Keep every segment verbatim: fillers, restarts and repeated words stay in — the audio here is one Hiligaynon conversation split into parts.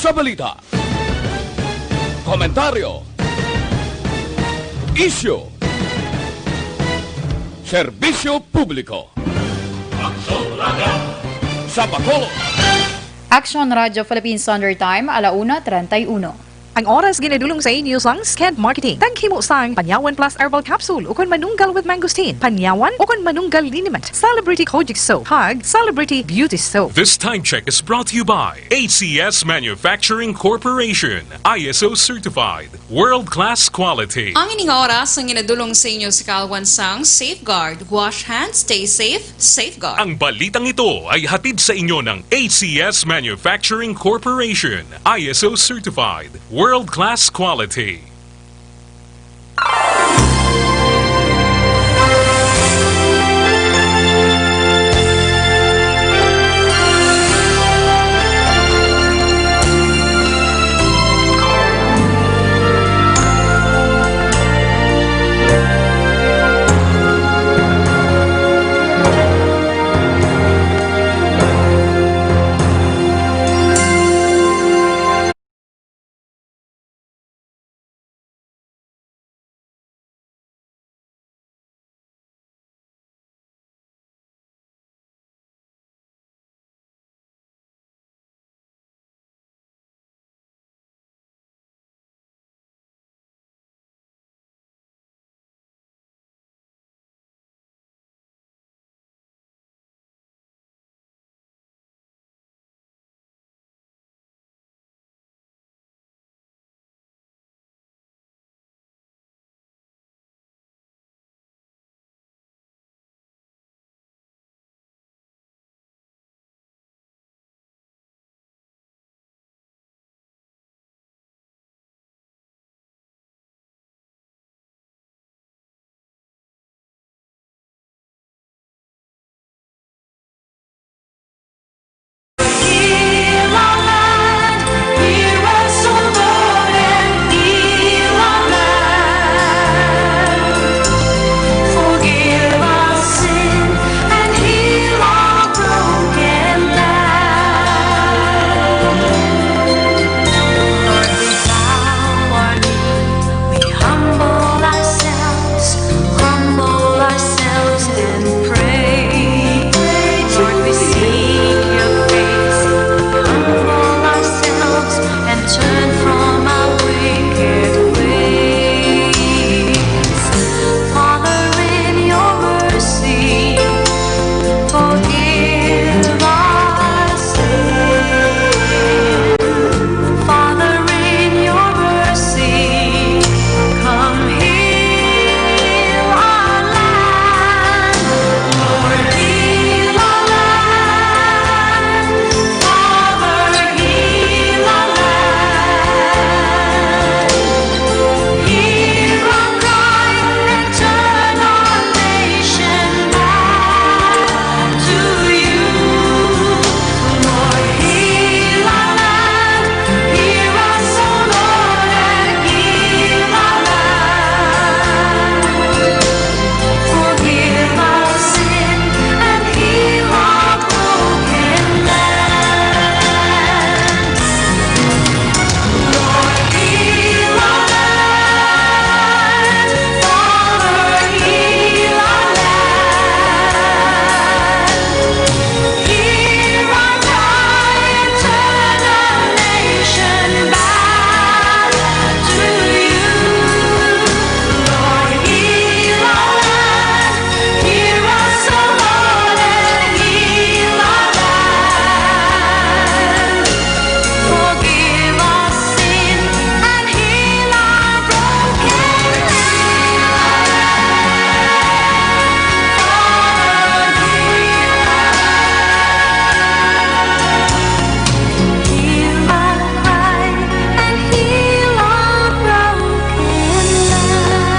Sa balita, komentaryo, isyu, serbisyo publiko. Sa Bacolod, Action Radio Philippine Standard Time, ala una treinta y uno. Ang oras ginadulong sa inyo sang Sked Marketing. Taghimo sang Panyawan Plus Herbal Capsule ukon Manunggal with Mangosteen, Panyawan ukon Manunggal Liniment, Celebrity Kojic Soap, kag Celebrity Beauty Soap. This time check is brought to you by A C S Manufacturing Corporation, I S O certified, world-class quality. Ang ining oras ang ginadulong sa inyo sa kaluwasan sang Safeguard. Wash hands, stay safe, Safeguard. Ang balitang ito ay hatid sa inyo ng A C S Manufacturing Corporation, I S O certified, world-class quality. We humble ourselves, humble ourselves and pray. Lord, we seek your face. We humble ourselves and turn from our wicked ways. Father, in your mercy, forgive our sin. Father, in your mercy, come heal our land. Lord, heal our land. Father, heal our land. Hear our cry and turn our nation back to you. Lord, heal our land. Hear us, O Lord, and heal our land. Forgive our sin and heal our broken land. Lord, heal our land. Father, heal our land. Hear our cry and turn our nation back to you. Lord, heal our land. Hear us, O Lord, and heal our land. Forgive our sin and heal our broken land. Hear our cry and heal our broken land.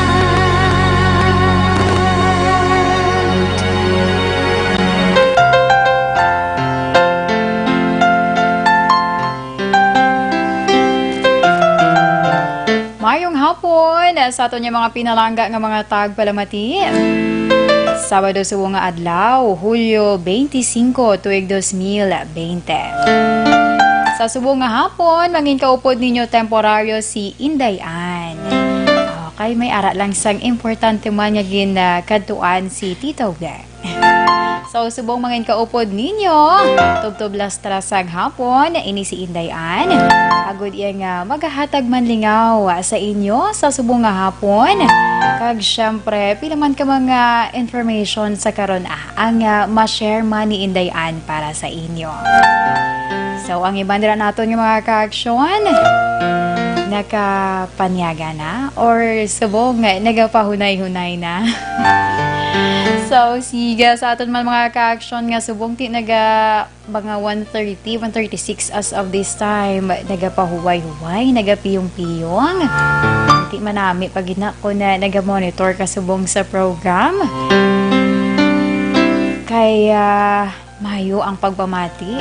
Mayong hapon sa aton nga mga pinalangga nga mga tagpalamati. Sabado subo nga adlaw, Hulyo twenty-five, tuig dos mil bente. Sa subong nga hapon, mangin kaupod ninyo temporaryo si Inday Ann. Okay, may ara lang sang importante man nga ginakadtuan si Tito Bear. So, subong mangin kaupod ninyo, tubtob lastra sang hapon, ini si Inday Ann. Agud iya nga magahatag man lingaw sa inyo sa subong nga hapon. Kag syempre, pila man ka mga information sa karon, ah, ang, ah, ma-share man ni Inday Ann para sa inyo. So, ang iban dira naton nga mga ka-aksyon, nakapanyaga na or subong nga nagapahunay-hunay na. So, siga sa aton man mga ka-aksyon nga subong ti naga mga one thirty, one thirty-six as of this time. Nagapahuway-huway, nagapiyong-piyong. Ti manami pa gid na ko na naga-monitor ka subong sa program. Kay, ah, mayo ang pagpamati.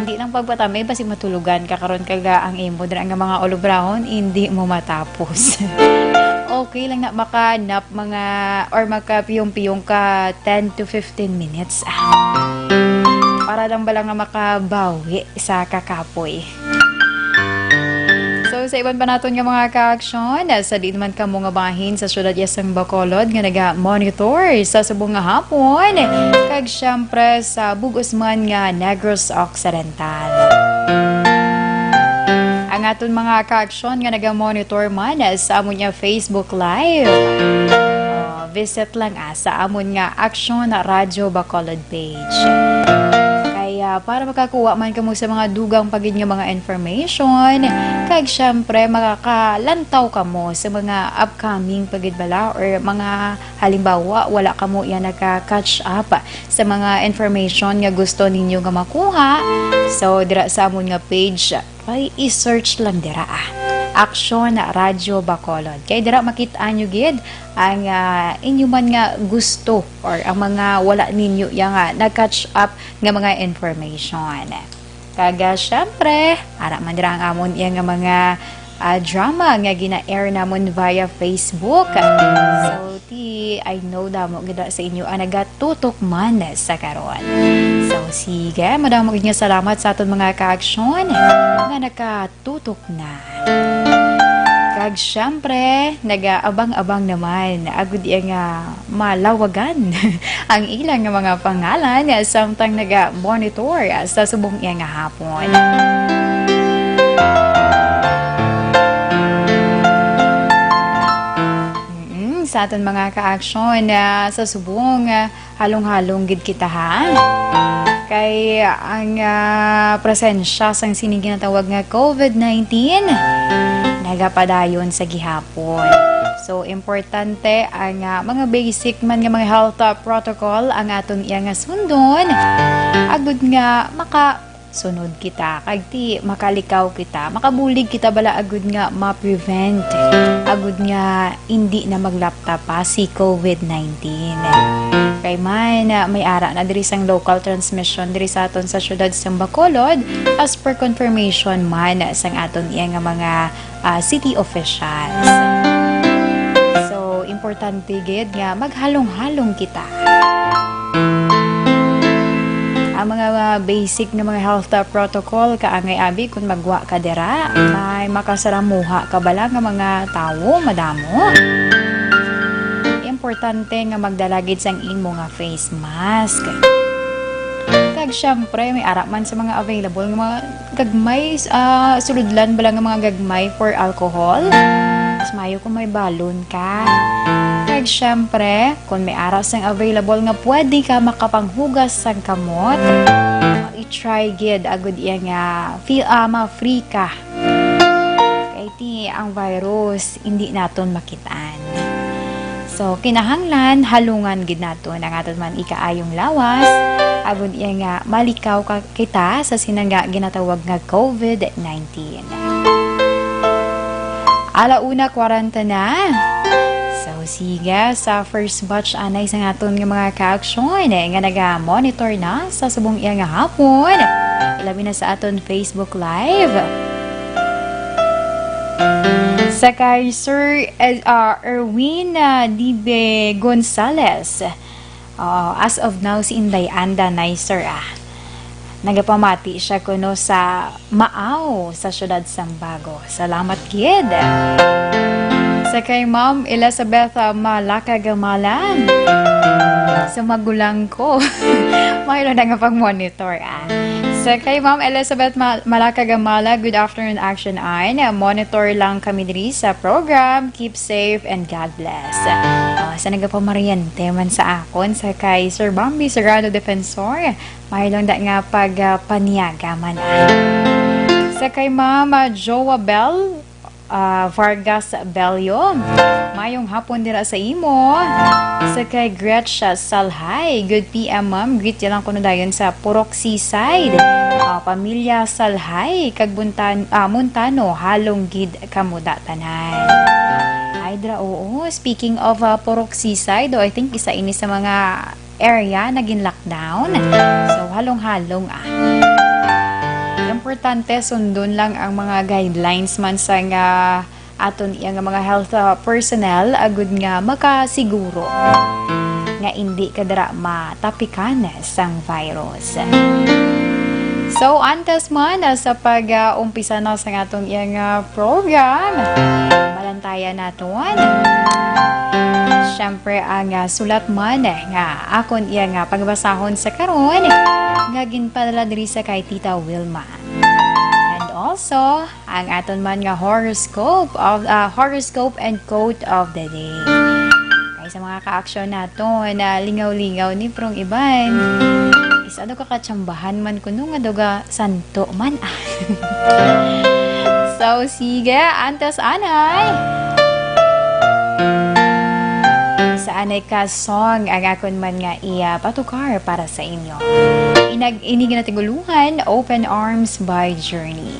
Hindi lang pagpatami, basi matulugan ka karon, kaga ang imo dira nga mga ulobrahon, hindi mo matapos. Okay lang na maka-nap mga, or makapiyong-piyong ka ten to fifteen minutes. Ah. Para lang bala nga makabawi sa kakapoy. So, sa iban pa naton nga mga ka-aksyon, sa diin man kamo nga bahin sa siyudad ya sang Bacolod nga naga-monitor sa subong nga hapon, kag siyempre sa bug-os man nga Negros Occidental. Ang aton mga ka-aksyon nga naga-monitor man sa amon nga Facebook Live, ah, visit lang, ah, sa amon nga Aksyon Radyo Bacolod page. Kaya para makakuha man kamo sa mga dugang pa gid nga mga information, kag syempre makakalantaw kamo sa mga upcoming pa gid bala or mga halimbawa wala kamo iya naka-catch up sa mga information nga gusto ninyo nga makuha. So dira sa amon nga page, ay, i-search lang dira, ah. Aksyon Radyo Bacolod. Kay dira makit-an nyo gid ang, ah, inyo man nga gusto or ang mga wala ninyo ya nga nag-catch up nga mga information. Kag, ah, syempre, ara man dira ang amon iya nga mga, ah, drama nga gina-air namon via Facebook. So, ti, I know damo gid sa inyo ang nagatutok man sa karon. So, sige, madamo gid nga salamat sa aton mga ka-aksyon nga nakatutok na. Kag syempre, nagaabang-abang naman agud iya nga malawagan ang ilang nga mga pangalan samtang naga-monitor sa subong iya nga hapon. Mm, sa aton mga ka-aksyon, ah, sa subong, ah, halong-halong gid kita, ha? Kay ang, ah, presensya sang sining ginatawag nga COVID nineteen nagapadayon sa gihapon. So, importante ang, ah, mga basic man nga mga health, ah, protocol ang aton iya nga sundon, agud nga maka sunod kita, kag ti makalikaw kita, makabulig kita bala agud nga ma-prevent, agud nga indi na maglapta pa si COVID nineteen. Kay man, ah, may ara na diri sang local transmission diri sa aton sa siyudad sang Bacolod, as per confirmation man sang aton iya nga mga, ah, city officials. So, importante gid nga maghalong-halong kita. Ang mga, mga basic nga mga health, ah, protocol, kaangay abi kung magwa ka dira, may makasaramuha ka bala nga mga tawo, madamo. Importante nga magdala gid sang imo nga face mask. Kag syempre, may ara man sa mga available nga mga gagmay, ah, sulodlan bala nga mga gagmay for alcohol. Mas maayo kung may balon ka. Kag syempre, kung may ara sang available nga pwede ka makapanghugas sang kamot, i-try gid agud iya nga feel, ah, ma-free ka. Kay ti ang virus, hindi naton makit-an. So, kinahanglan halungan gid naton ang aton man ikaayong lawas, agud iya nga malikaw ka, kita sa sina nga ginatawag nga COVID nineteen. Ala una kwarenta na. So, sige, sa first batch anay sa aton nga mga ka-aksyon, eh, nga naga-monitor na sa subong iya nga hapon, ilabi na sa aton Facebook Live. Sa kay Sir Ed-, ah, Erwin, ah, Dibe Gonzales. Oo, as of now, si Inday Anda na, sir, ah. Nagapamati siya kuno sa Maaw sa siyudad sang Bago. Salamat gid. Sa kay Ma'am Elizabeth, ah, Malaka Gamala, sa magulang ko. Mahilo na nga pag-monitor, ah. Sa kay Ma'am Elizabeth Ma-, Malaka Gamala, good afternoon, Action Eye. Monitor lang kami diri sa program. Keep safe and God bless. Ah, sa nagapamaryante man sa akon, sa kay Sir Bambi Serrano Defensor, mahilo na nga pag, ah, paniaga man, ah. Sa kay Ma'am, ah, Joa Bell, ah, Vargas Bello, mayong hapon dira sa imo. Sa kay Gretcha Salhay, good P M, ma'am. Greet lang kuno dayon sa Purok Seaside. Ah, pamilya Salhay, kag Buntan-, ah, Montano, halong gid kamo da tanan. Ay, dra, oo. Speaking of, ah, Purok Seaside, oh, I think isa ini sa mga area na gin-lockdown. So, halong-halong, ah. Importante, sundon lang ang mga guidelines man sa nga aton iya nga mga health, ah, personnel, agud nga makasiguro nga indi ka dira matapikan sang virus. So, antes man, ah, sa pag, ah, umpisa na sa aton iya nga program, malantayan naton. Siyempre, ang, ah, sulat man, eh, nga akon iya nga pagbasahon sa karon, nga ginpadala diri sa kay Tita Wilma. And also, ang aton man nga horoscope of, ah, horoscope and quote of the day. Kay sa mga ka-aksyon naton, na lingaw-lingaw ni Prong Iban. Isa daw ka katsambahan man kuno nga daw ga santo man, ah. So, sige, antes anay. Sa anay ka song ang akon man nga iya patukar para sa inyo. Inag-, ini ginatiguluhan, Open Arms by Journey.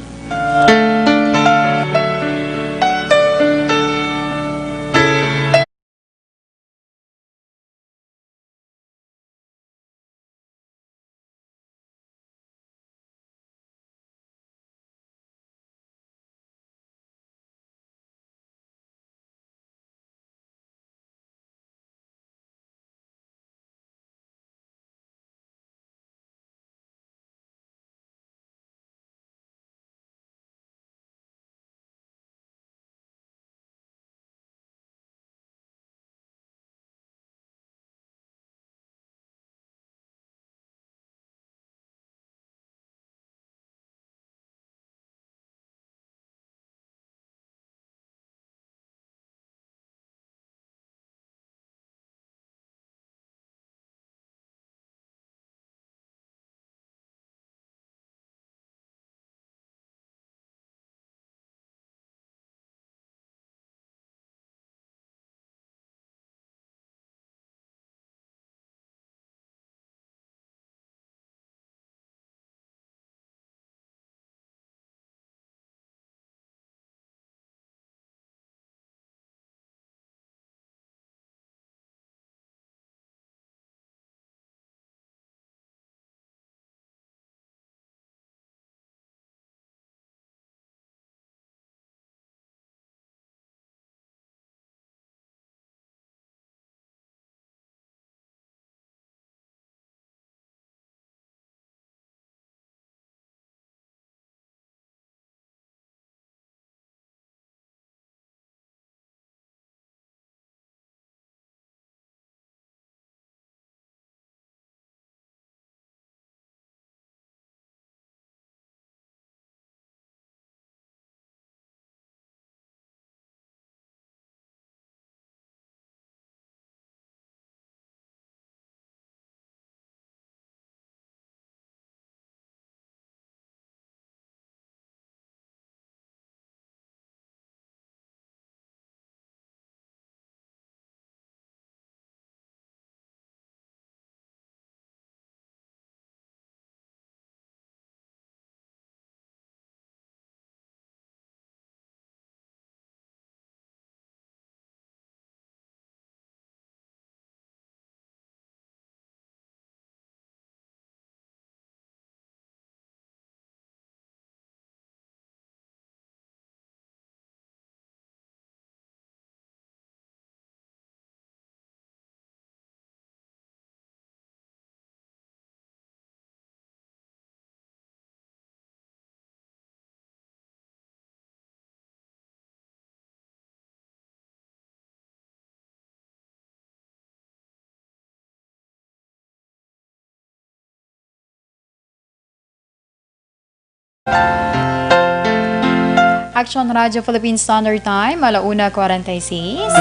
Action Radio Philippine Standard Time, ala una kwarenta y seis.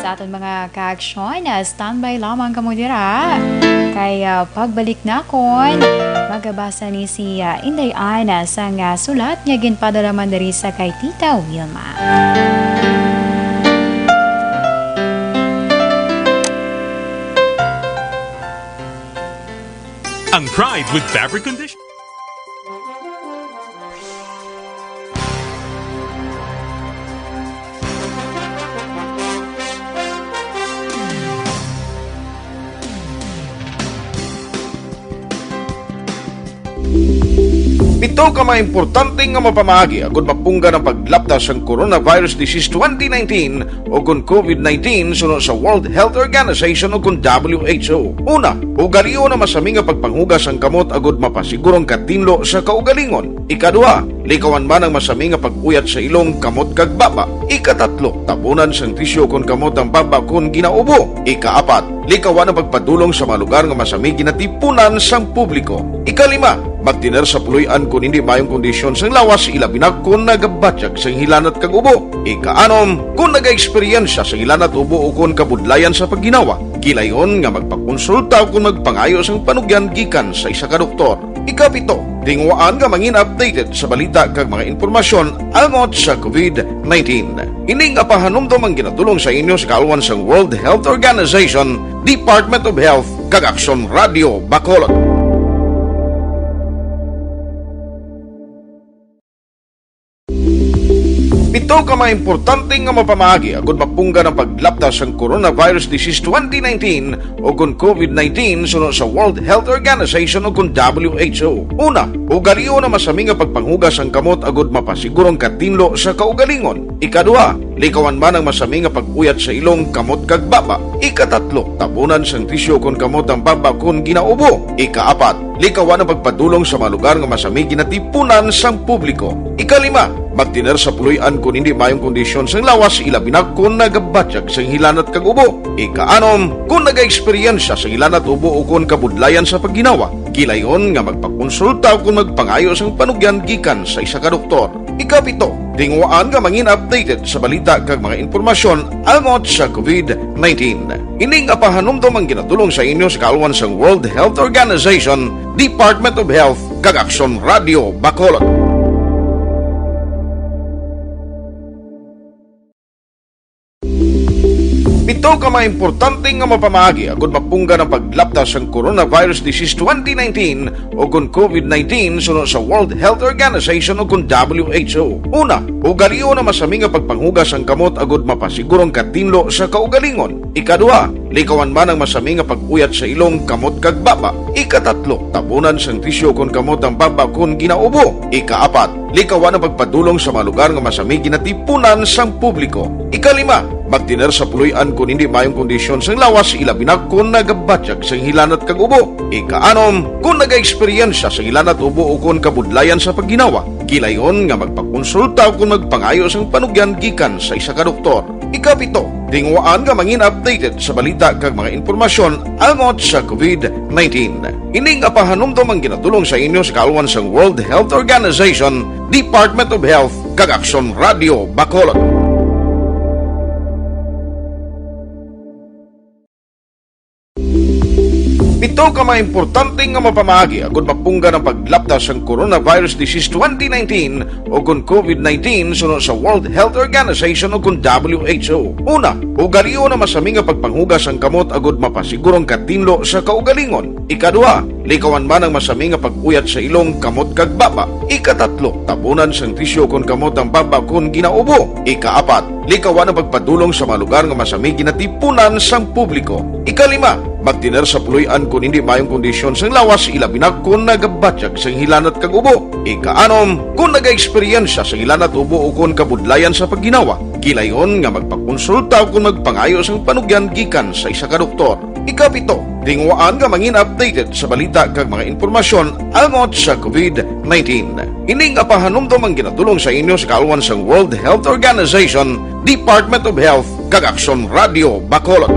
Sa aton mga ka-aksyon, ah, standby lamang kamo dira. Kay, ah, pagbalik nakon, magabasa ni si, ah, Inday Ana sang, ah, sulat nga ginpadala man diri sa kay Tita Wilma. Ang Pride with Fabric Condition. Pito ka mga importante nga mga pamaagi agud mapunggan ang paglapta sang coronavirus disease twenty nineteen o kon covid nineteen suno sa World Health Organization o kon W H O. Una, ugalion ang masami nga pagpanghugas sang kamot agud mapasiguro ang katinlo sa kaugalingon. Ikaduha, likawan man ang masami nga pag-uyat sa ilong, kamot, kag baba. Ikatatlo, tabunan sang tisyu kon kamot ang baba kon ginaubo. Ikaapat, likawan ang pagpadulong sa mga lugar nga masami ginatipunan sang publiko. Ikalima, magtener sa puloy-an kon hindi maayong kondisyon sang lawas, ilabi na kon nagabatyag sang hilanat kag ubo. Ikaanom, kon nagaeksperyensya sang hilanat, ubo, o kon kabudlayan sa pagginawa, gilayon nga magpakonsulta o kon magpangayo sang panugyan gikan sa isa ka doktor. Ikapito, tinguhaan nga mangin updated sa balita kag mga impormasyon angot sa covid nineteen. Ini nga pahanumdom ang ginatulong sa inyo sa kaalwan sang World Health Organization, Department of Health, kag Aksyon Radio Bacolod. Pito ka mga importante nga mapamaagi agud mapunggan ang paglapta sang coronavirus disease twenty nineteen o kon covid nineteen suno sa World Health Organization o kon W H O. Una, ugalion ang masami nga pagpanghugas sang kamot agud mapasiguro ang katinlo sa kaugalingon. Ikaduha, likawan man ang masami nga pag-uyat sa ilong, kamot, kag baba. Ikatatlo, tabunan sang tisyu kon kamot ang baba kon ginaubo. Ikaapat, likawan ang pagpadulong sa mga lugar nga masami ginatipunan sang publiko. Ikalima, magtener sa puloy-an kon hindi maayong kondisyon sang lawas, ilabi na kon nagabatyag sang hilanat kag ubo. Ikaanom, kon nagaeksperyensya sang hilanat, ubo, o kon kabudlayan sa pagginawa, gilayon nga magpakonsulta o kon magpangayo sang panugyan gikan sa isa ka doktor. Ikapito, tinguhaan nga mangin updated sa balita kag mga impormasyon angot sa covid nineteen. Ini nga pahanumdom ang ginatulong sa inyo sa kaalwan sang World Health Organization, Department of Health, kag Aksyon Radio Bacolod. Pito ka mga importante nga mapamaagi agud mapunggan ang paglapta sang coronavirus disease twenty nineteen o kon covid nineteen suno sa World Health Organization o kon W H O. Una, ugalion ang masami nga pagpanghugas sang kamot agud mapasiguro ang katinlo sa kaugalingon. Ikaduha, likawan man ang masami nga pag-uyat sa ilong, kamot, kag baba. Ikatatlo, tabunan sang tisyu kon kamot ang baba kon ginaubo. Ikaapat, likawan ang pagpadulong sa mga lugar nga masami ginatipunan sang publiko. Ikalima, magtener sa puloy-an kon hindi maayong kondisyon sang lawas, ilabi na kon nagabatyag sang hilanat kag ubo. Ikaanom, kon nagaeksperyensya sang hilanat, ubo, o kon kabudlayan sa pagginawa, gilayon nga magpakonsulta o kon magpangayo sang panugyan gikan sa isa ka doktor. Ikapito, tinguhaan nga mangin updated sa balita kag mga impormasyon angot sa covid nineteen. Ini nga pahanumdom ang ginatulong sa inyo sa kaalwan sang World Health Organization, Department of Health, kag Aksyon Radio Bacolod. Pito ka mga importante nga mapamaagi agud mapunggan ang paglapta sang coronavirus disease twenty nineteen o kon covid nineteen suno sa World Health Organization o kon W H O. Una, ugalion ang masami nga pagpanghugas sang kamot agud mapasiguro ang katinlo sa kaugalingon. Ikaduha, likawan man ang masami nga pag-uyat sa ilong, kamot, kag baba. Ikatatlo, tabunan sang tisyu kon kamot ang baba kon ginaubo. Ikaapat, likawan ang pagpadulong sa mga lugar nga masami ginatipunan sang publiko. Ikalima, magtener sa puloy-an kon hindi maayong kondisyon sang lawas, ilabi na kon nagabatyag sang hilanat kag ubo. Ikaanom, kon nagaeksperyensya sang hilanat, ubo, o kon kabudlayan sa pagginawa, gilayon nga magpakonsulta o kon magpangayo sang panugyan gikan sa isa ka doktor. Ikapito, tinguhaan nga mangin updated sa balita kag mga impormasyon angot sa covid nineteen. Ini nga pahanumdom ang ginatulong sa inyo sa kaalwan sang World Health Organization, Department of Health, kag Aksyon Radio Bacolod.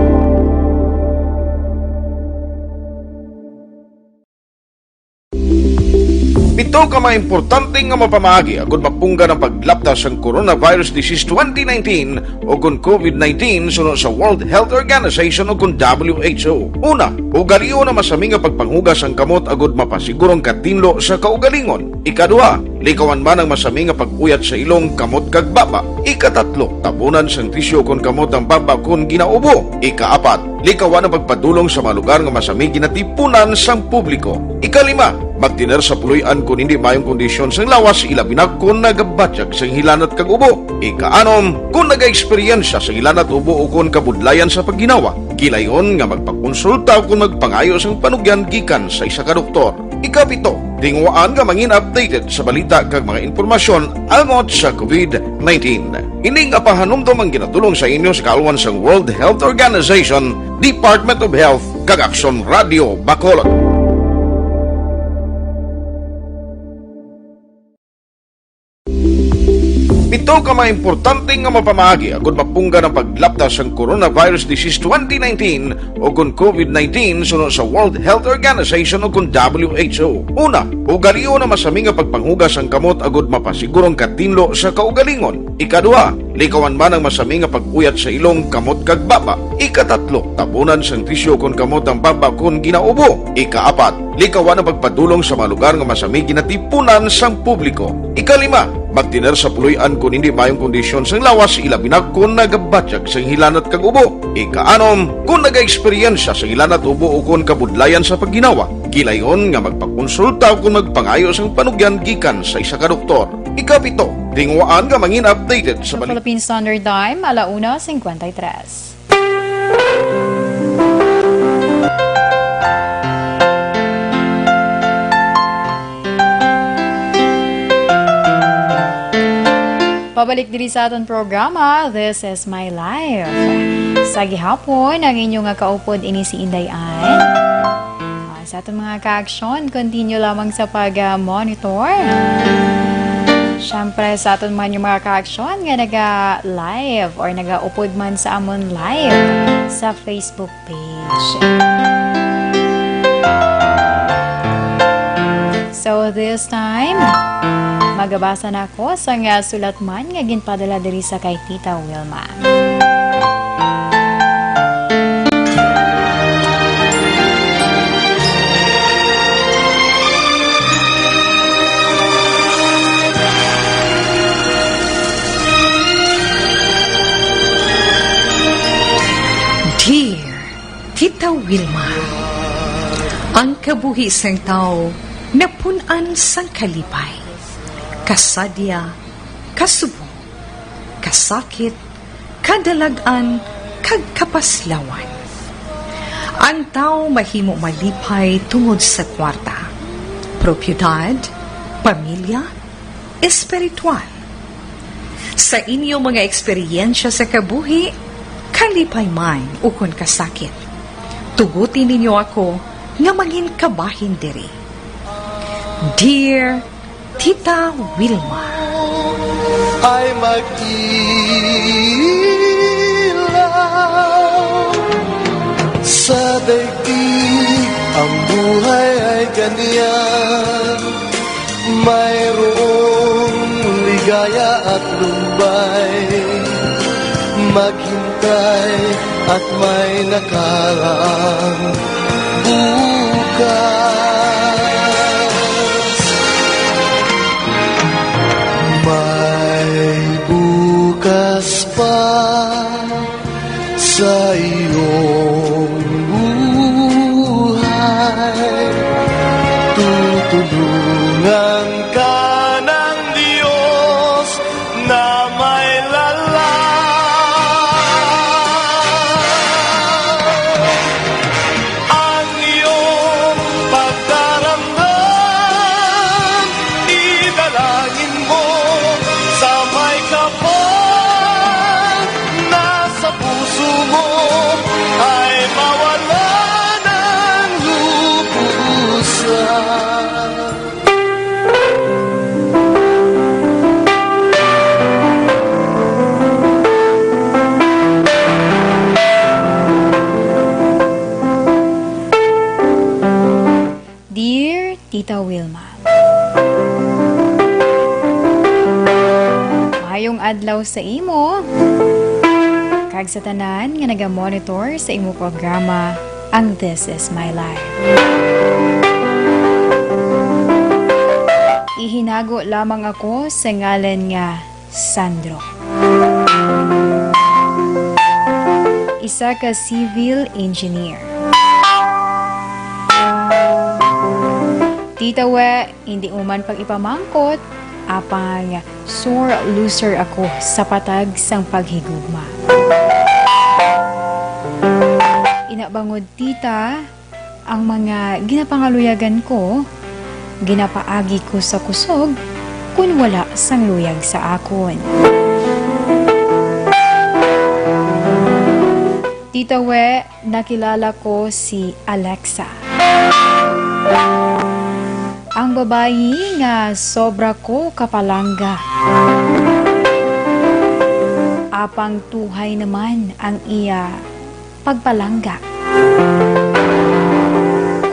Pito Ano ka mga importante nga mapamaagi agud mapunggan ang paglapta sang coronavirus disease twenty nineteen o kon covid nineteen suno sa World Health Organization o kon W H O? Una, ugalion ang masami nga pagpanghugas sang kamot agud mapasiguro ang katinlo sa kaugalingon. Ikaduha, likawan man ang masami nga pag-uyat sa ilong, kamot kag baba. Ikatatlo, tabunan sang tisyu kon kamot ang baba kon ginaubo. Ikaapat, likawan ang pagpadulong sa mga lugar nga masami ginatipunan sang publiko. Ikalima, magtener sa puloy-an kon hindi maayong kondisyon sang lawas, ilabi na kon nagabatyag sang hilanat kag ubo. Ikaanom, kon nagaeksperyensya sang hilanat, ubo, o kon kabudlayan sa pagginawa, gilayon nga magpakonsulta o kon magpangayo sang panugyan gikan sa isa ka doktor. Ikapito, tinguhaan nga mangin updated sa balita kag mga impormasyon angot sa covid nineteen. Ini nga pahanumdom ang ginatulong sa inyo sa kaalwan sang World Health Organization, Department of Health, kag Aksyon Radio Bacolod. Pito ka mga importante nga mapamaagi agud mapunggan ang paglapta sang coronavirus disease twenty nineteen o kon covid nineteen suno sa World Health Organization o kon W H O. Una, ugalion ang masami nga pagpanghugas sang kamot agud mapasiguro ang katinlo sa kaugalingon. Ikaduha, likawan man ang masami nga pag-uyat sa ilong, kamot kag baba. Ikatatlo, tabunan sang tisyu kon kamot ang baba kon ginaubo. Ikaapat, likawan ang pagpadulong sa mga lugar nga masami ginatipunan sang publiko. Ikalima, magtener sa puloy-an kon hindi maayong kondisyon sang lawas, ilabi na kon nagabatyag sang hilanat kag ubo. Ikaanom, kon nagaeksperyensya sang hilanat, ubo, o kon kabudlayan sa pagginawa, gilayon nga magpakonsulta o kon magpangayo sang panugyan gikan sa isa ka doktor. Ikapito, tinguhaan nga mangin updated sa Sa balik- Philippine Standard Time, ala una cincuenta y tres. Pabalik diri sa aton programa, This is My Life. Sa gihapon, ang inyo nga kaupod ini si Inday Ann. Ah, sa aton mga ka-aksyon, continue lamang sa pag-monitor. Siyempre, sa aton man yung mga ka-aksyon nga naga-live or nagaupod man sa amon live sa Facebook page. So this time, magabasa na ako sa nga sulat man nga ginpadala diri sa kay Tita Wilma. Dear Tita Wilma, ang kabuhi sang tawo napun-an sang kalipay, kasadya, kasubo, kasakit, kadalag-an, kag kapaslawan. Ang tawo mahimo malipay tungod sa kwarta, propiedad, pamilya, espiritual. Sa inyo mga eksperyensya sa kabuhi, kalipay man ukon kasakit, tuguti ninyo ako nga mangin kabahin diri. Dear Tita Wilma. Ay mag-ilaw sa daigdig, ang buhay ay ganyan. Mayroong ligaya at lumbay. Maghintay at may nakalang bukas. May bukas pa sa iyong buhay. Tutulungan ka ng Diyos na may lalang ang iyong pag- Adlaw sa imo, kag sa tanan nga naga-monitor sa imo programa, ang This Is My Life. Ihinago lamang ako sa ngalan nga Sandro, isa ka civil engineer. Tita We, hindi mo man pag-ipamangkot, apang sore loser ako sa patag sang paghigugma. Ina bangod, tita, ang mga ginapangaluyagan ko, ginapaagi ko sa kusog kon wala sang luyag sa akon. Tita We, nakilala ko si Alexa, ang babayi nga sobra ko kapalangga. Apang tuhay naman ang iya pagpalangga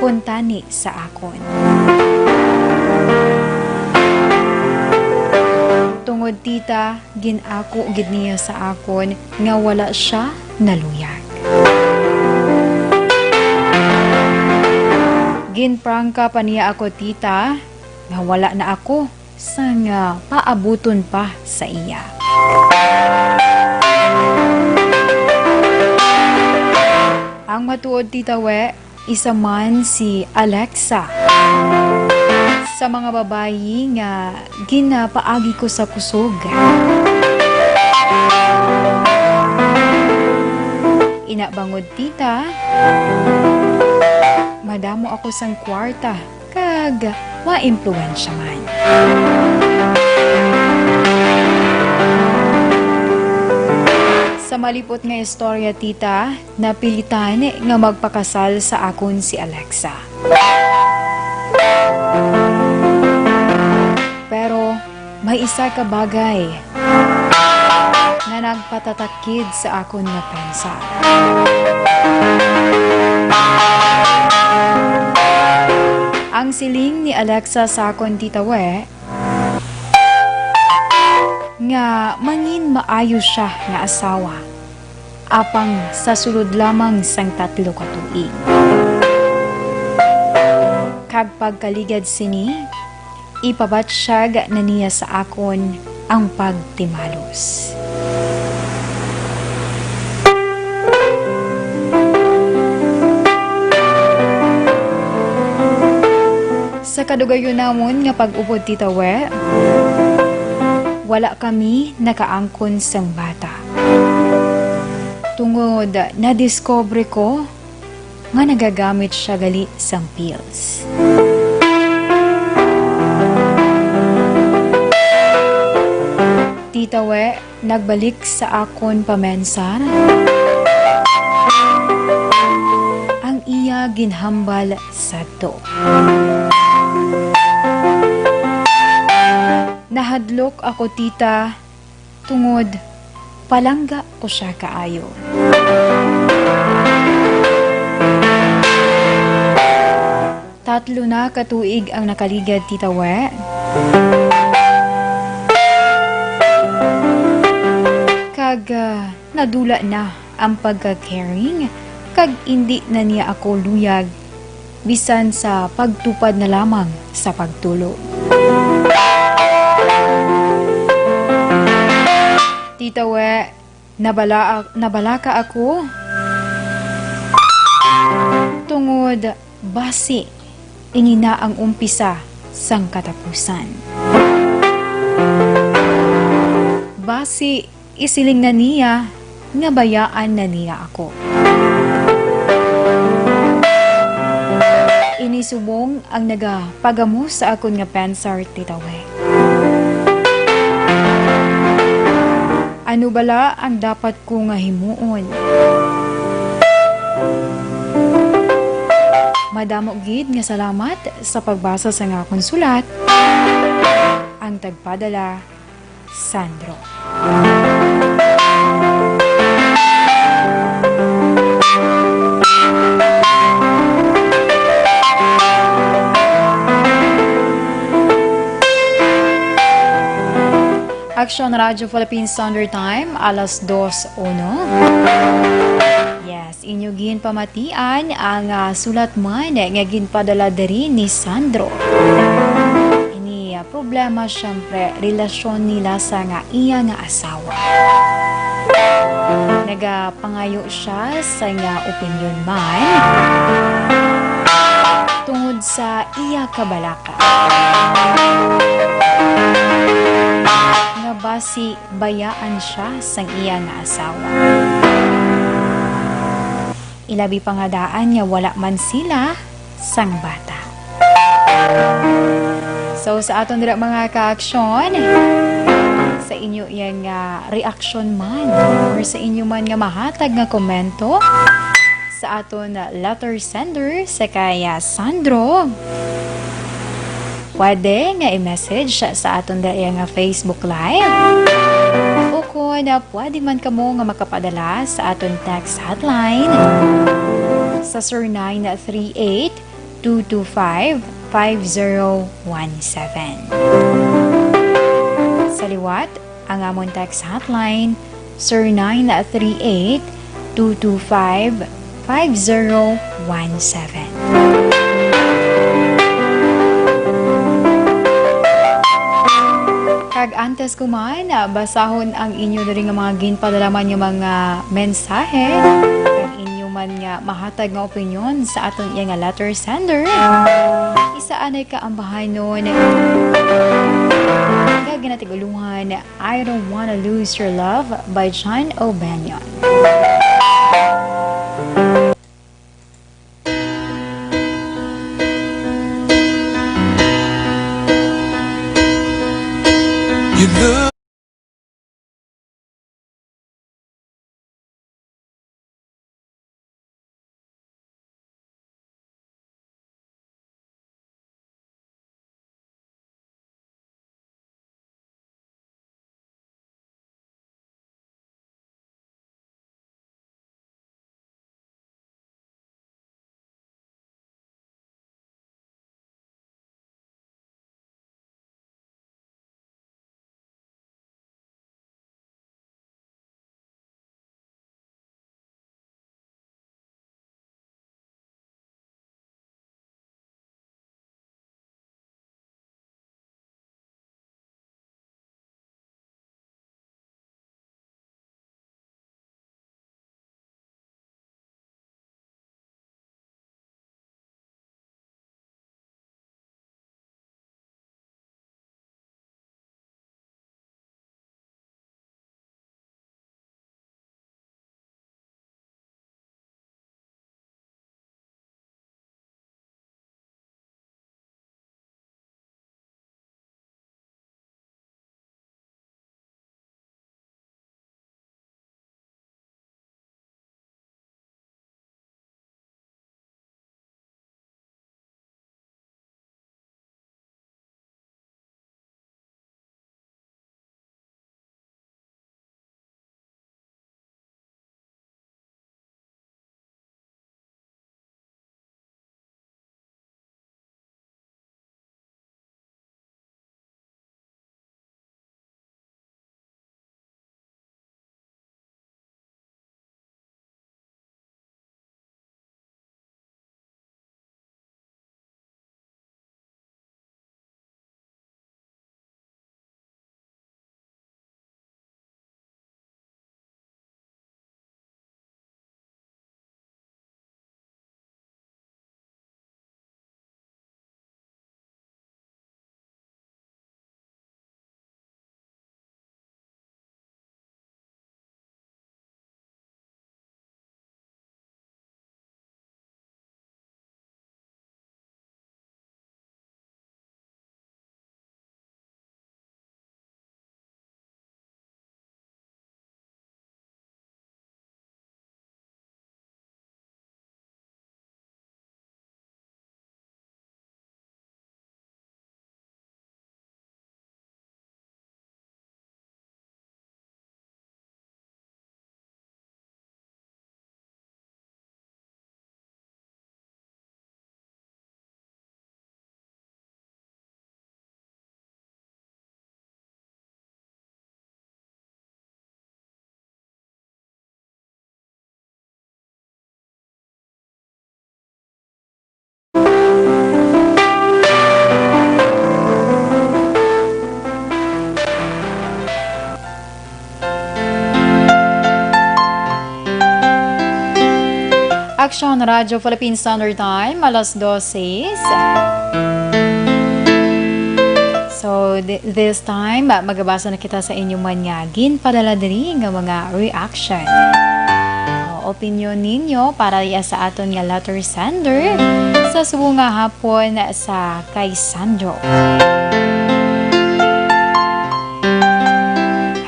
kuntani sa akon. Tungod, tita, gin-ako gid niya sa akon nga wala sia naluyag. Ginprangka pa niya ako, tita, nga wala na ako sang, ah, paabuton pa sa iya. Ang matuod, tita We, isa man si Alexa sa mga babayi nga ginapaagi ko sa kusog. Ina bangod, tita, madamo ako sang kwarta kag maimpluwensya man. Sa malipot nga istorya, tita, napilitan nga magpakasal sa akon si Alexa. Pero may isa ka bagay nga nagpatatakid sa akon nga pensar. Ang siling ni Alexa sa akon, tita We, nga mangin maayo sia nga asawa, apang sa sulod lamang sang tatlo ka tuig. Kag pagkaligad sini, ipabatsyag na niya sa akon ang pagtimalos. Sa kadugayon namon nga pag-upod, tita We, wala kami nakaangkon sang bata, tungod nadiskubre ko nga nagagamit sia gali sang pills. Tita We, nagbalik sa akon pamensar ang iya ginhambal sadto. Nahadlok ako, tita, tungod palangga ko sia kaayo. Tatlo na ka tuig ang nakaligad, tita We. Kag, ah, nadula na ang pagka-caring, kag indi na niya ako luyag bisan sa pagtupad na lamang sa pagtulog. Tita We, nabala-, nabalaka ako tungod basi ini na ang umpisa sang katapusan. Basi isiling na niya nga bayaan na niya ako. Ini subong ang nagapagamo sa akon nga pensar, tita We. Ano bala ang dapat ko nga himuon? Madamo gid nga salamat sa pagbasa sa akon sulat. Ang tagpadala, Sandro. Action Radio Philippines Standard Time, alas dos uno. Yes, inyo ginpamatian ang, ah, sulat man nga ginpadala diri ni Sandro. Ini, ah, problema, syempre, relasyon nila sa nga iya nga asawa. Nagapangayo siya sa nga opinyon man tungod sa iya kabalaka nga basi bayaan siya sang iya nga asawa. Ilabi pa nga daan nga wala man sila sang bata. So, sa aton dira, mga ka-aksyon, sa inyo yang, ah, reaksyon man or sa inyo man nga mahatag nga komento sa aton letter sender sa kay, ah, Sandro, pwede nga i-message sa aton daya nga Facebook Live. O kung, ah, pwede man kamo nga makapadala sa aton text hotline sa zero nine three eight, two two five, five zero one seven. Sa liwat, ang amon text hotline, zero nine three eight, two two five, five zero one seven. Kag antes ko man, ah, basahon ang inyo diri nga mga ginpadalaman nga mga mensahe, kag inyo man nga mahatag nga opinyon sa aton iya nga letter sender, isa anay ka ambahanon nga ginatiguluhan, I Don't Wanna Lose Your Love by John O'Banion. Radyo Philippine Standard Time, alas dose. So, thi-, this time, ah, magabasa na kita sa inyo man nga ginpadala diri nga mga reaction. O, opinyon ninyo para iya sa aton nga letter sender sa subong nga hapon sa kay Sandro.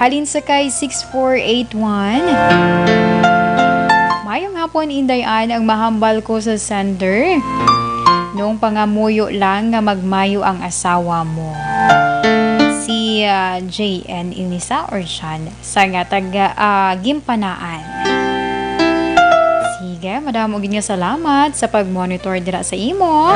Halin sa kay six four eight one. Mayong hapon, Inday Ann, ang mahambal ko sa sender. Nung pangamuyo lang nga magmayo ang asawa mo. Si, ah, J N Inisa or Sean sa nga taga, ah, Gimpanaan. Sige, madamo gid nga salamat sa pag-monitor dira sa imo.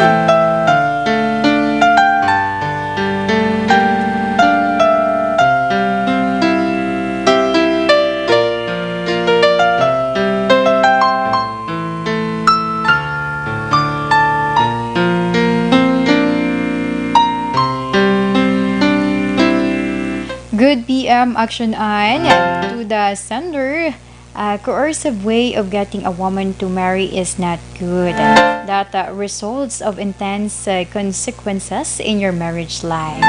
Good P M, Action Ann, to the sender. A coercive way of getting a woman to marry is not good. That, uh, results of intense, uh, consequences in your marriage life.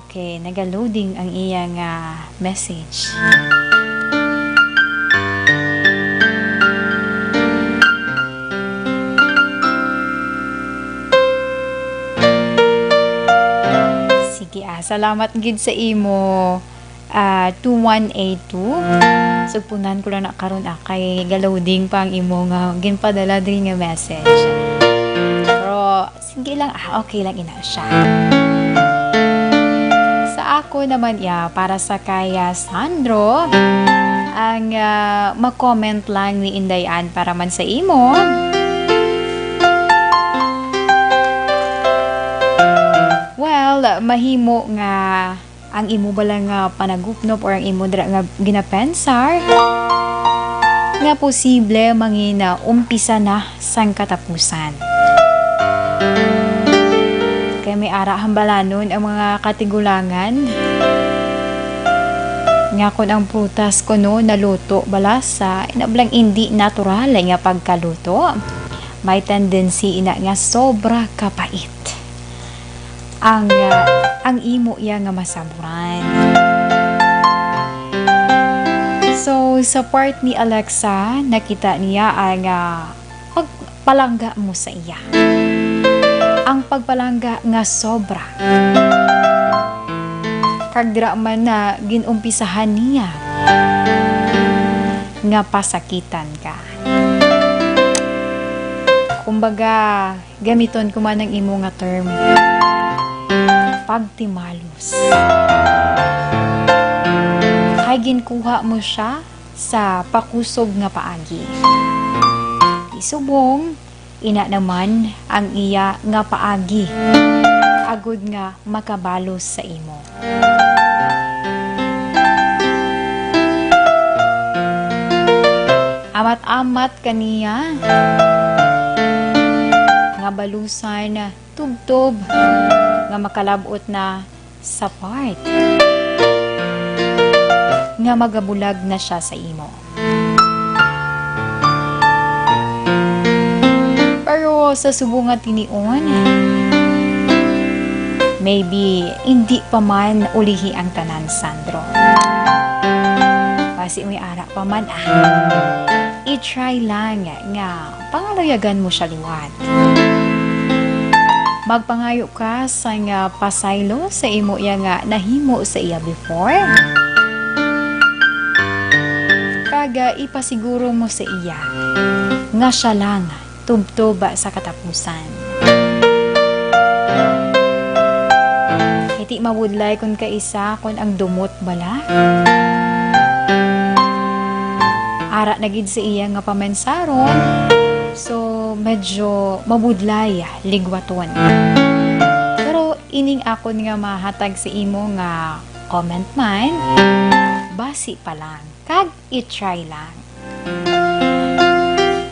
Okay, naga-loading ang iya nga message. Sige, ah, salamat gid sa imo, ah, two one eight two. Sugpunan ko lang na karon, ah, kay ga-loading pa ang imo nga ginpadala diri nga message. Pero sige lang, ah, okay lang ina siya. Sa ako naman, ya, para sa kay, ah, Sandro, ang, ah, ma-comment lang ni Inday Ann para man sa imo. Well, mahimo nga ang imo bala nga panagupnop or ang imo dira nga ginapensar nga posible mangin, ah, umpisa na sang katapusan. Kay may ara hambalanon ang mga katigulangan nga kon ang prutas kuno naluto bala sa inablang indi natural nga pagkaluto, may tendency ina nga sobra kapait ang, ah, ang imo iya nga masaburan. So, sa part ni Alexa, nakita niya ang, ah, pagpalangga mo sa iya. Ang pagpalangga nga sobra. Kag dira man na ginumpisahan niya nga pasakitan ka. Kumbaga, gamiton ko man ang imo nga term, pagtimalos. Kay ginkuha mo siya sa pakusog nga paagi. Isubong, ina naman ang iya nga paagi, agod nga makabalos sa imo. Amat-amat kaniya nga balusan tubtob nga makalab-ot na sa part nga magabulag na siya sa imo. Pero sa subong nga tinion, maybe indi pa man ulihi ang tanan, Sandro. Basi may ara pa man, ah. I-try lang nga pangaluyagan mo siya liwat. Magpangayo ka sang, ah, pasaylo sa imo iya nga nahimo sa iya before. Kag, ah, ipasiguro mo sa iya nga siya lang tubtob sa katapusan. Iti mabudlay kon kaisa kon ang dumot bala. Ara na gid sa iya nga pamensaron, so medyo mabudlay ligwaton. Pero ining akon nga mahatag sa imo nga comment man, basi pa lang, kag i-try lang.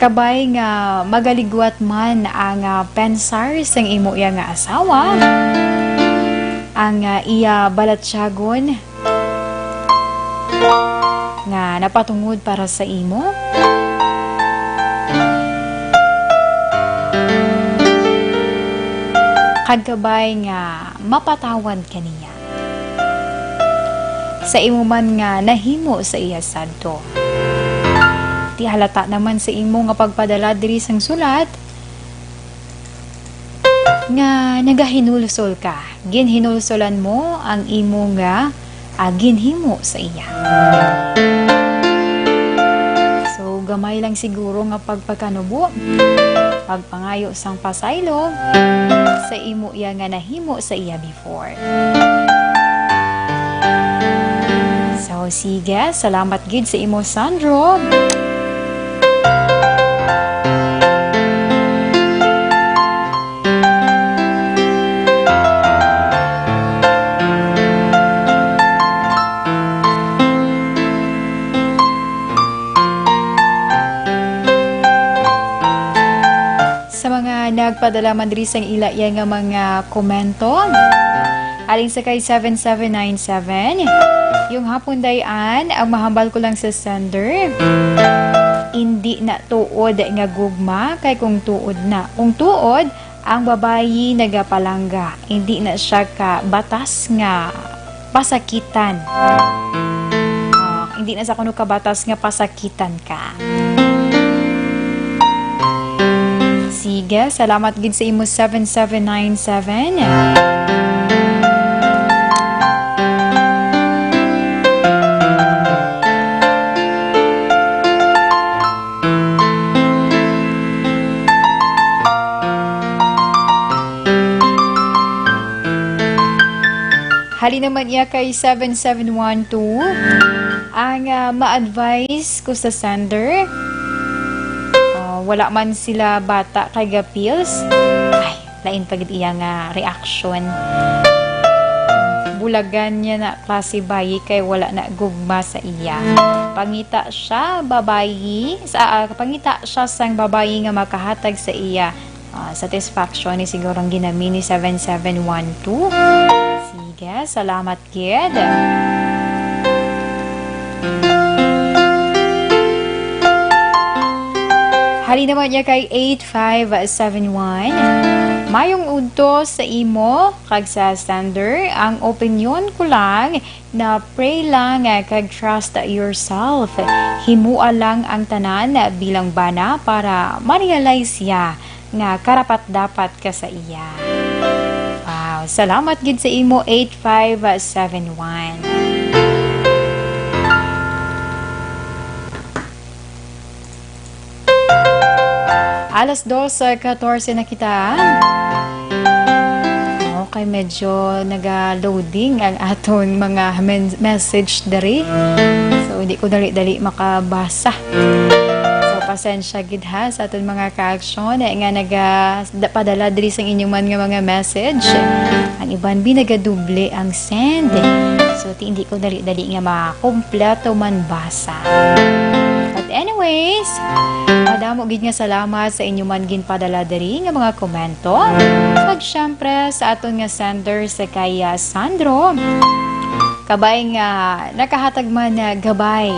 Kabay nga magaligwat man ang, ah, pensar sang imo iya nga asawa, ang, ah, iya balatyagon nga napatungod para sa imo, Kag kabay nga mapatawad ka niya. Sa imo man nga nahimo sa iya sadto. Ti halata naman sa imo nga pagpadala diri sang sulat nga nagahinulsol ka. Ginhinulsolan mo ang imo nga, ah, ginhimo sa iya. So, gamay lang siguro nga pagpakanubo, pagpangayo sang pasaylo sa imo iya nga nahimo sa iya before. So, sige, salamat gid sa imo, Sandro. Sa mga nagpadala man diri sang ila iya nga mga komento, halin sa kay seven seven nine seven, yung hapon dayan, ang mahambal ko lang sa sender, indi na tuod nga gugma, kay kung tuod na, kung tuod, ang babayi nagapalangga, hindi na siya ka batas nga pasakitan. Ah, hindi na sa kuno ka batas nga pasakitan ka. Sige, salamat gid sa imo, seven seven nine seven. Hali naman niya kay seven seven one two. Ang, ah, ma-advise ko sa sender, ah, wala man sila bata kay gapils. Ay, lain pa gid iya nga reaction. Bulagan niya na klase bayi kay wala na gugma sa iya. Pangita siya, babayi, sa, ah, pangita siya sang babayi nga makahatag sa iya, ah, satisfaction ni siguro ang ginami ni seven seven one two. Sige, salamat gid. Hali naman niya kay eight five seven one. Mayong udto sa imo kag sa sender. Ang opinyon ko lang na pray lang, ah, kag trust yourself. Himoa lang ang tanan bilang bana para ma-realize siya nga karapat-dapat ka sa iya. Wow, salamat gid sa imo, eight five seven one. Alas dos katorse na kita. Okay, medyo naga-loading ang aton mga men-, message diri. So, hindi ko dali-dali makabasa. So, pasensya gid ha sa aton mga ka-aksyon, eh, nga naga-, da-, padala diri sang inyo man nga mga message. Ang iban bi nagadoble ang send. So, ti-, hindi ko dali-dali nga makumpleto man basa. But anyways, madamo gid nga salamat sa inyo man ginpadala diri nga mga komento. Kag syempre sa aton nga sender sa kay, ah, Sandro. Kabay nga nakahatag man nga gabay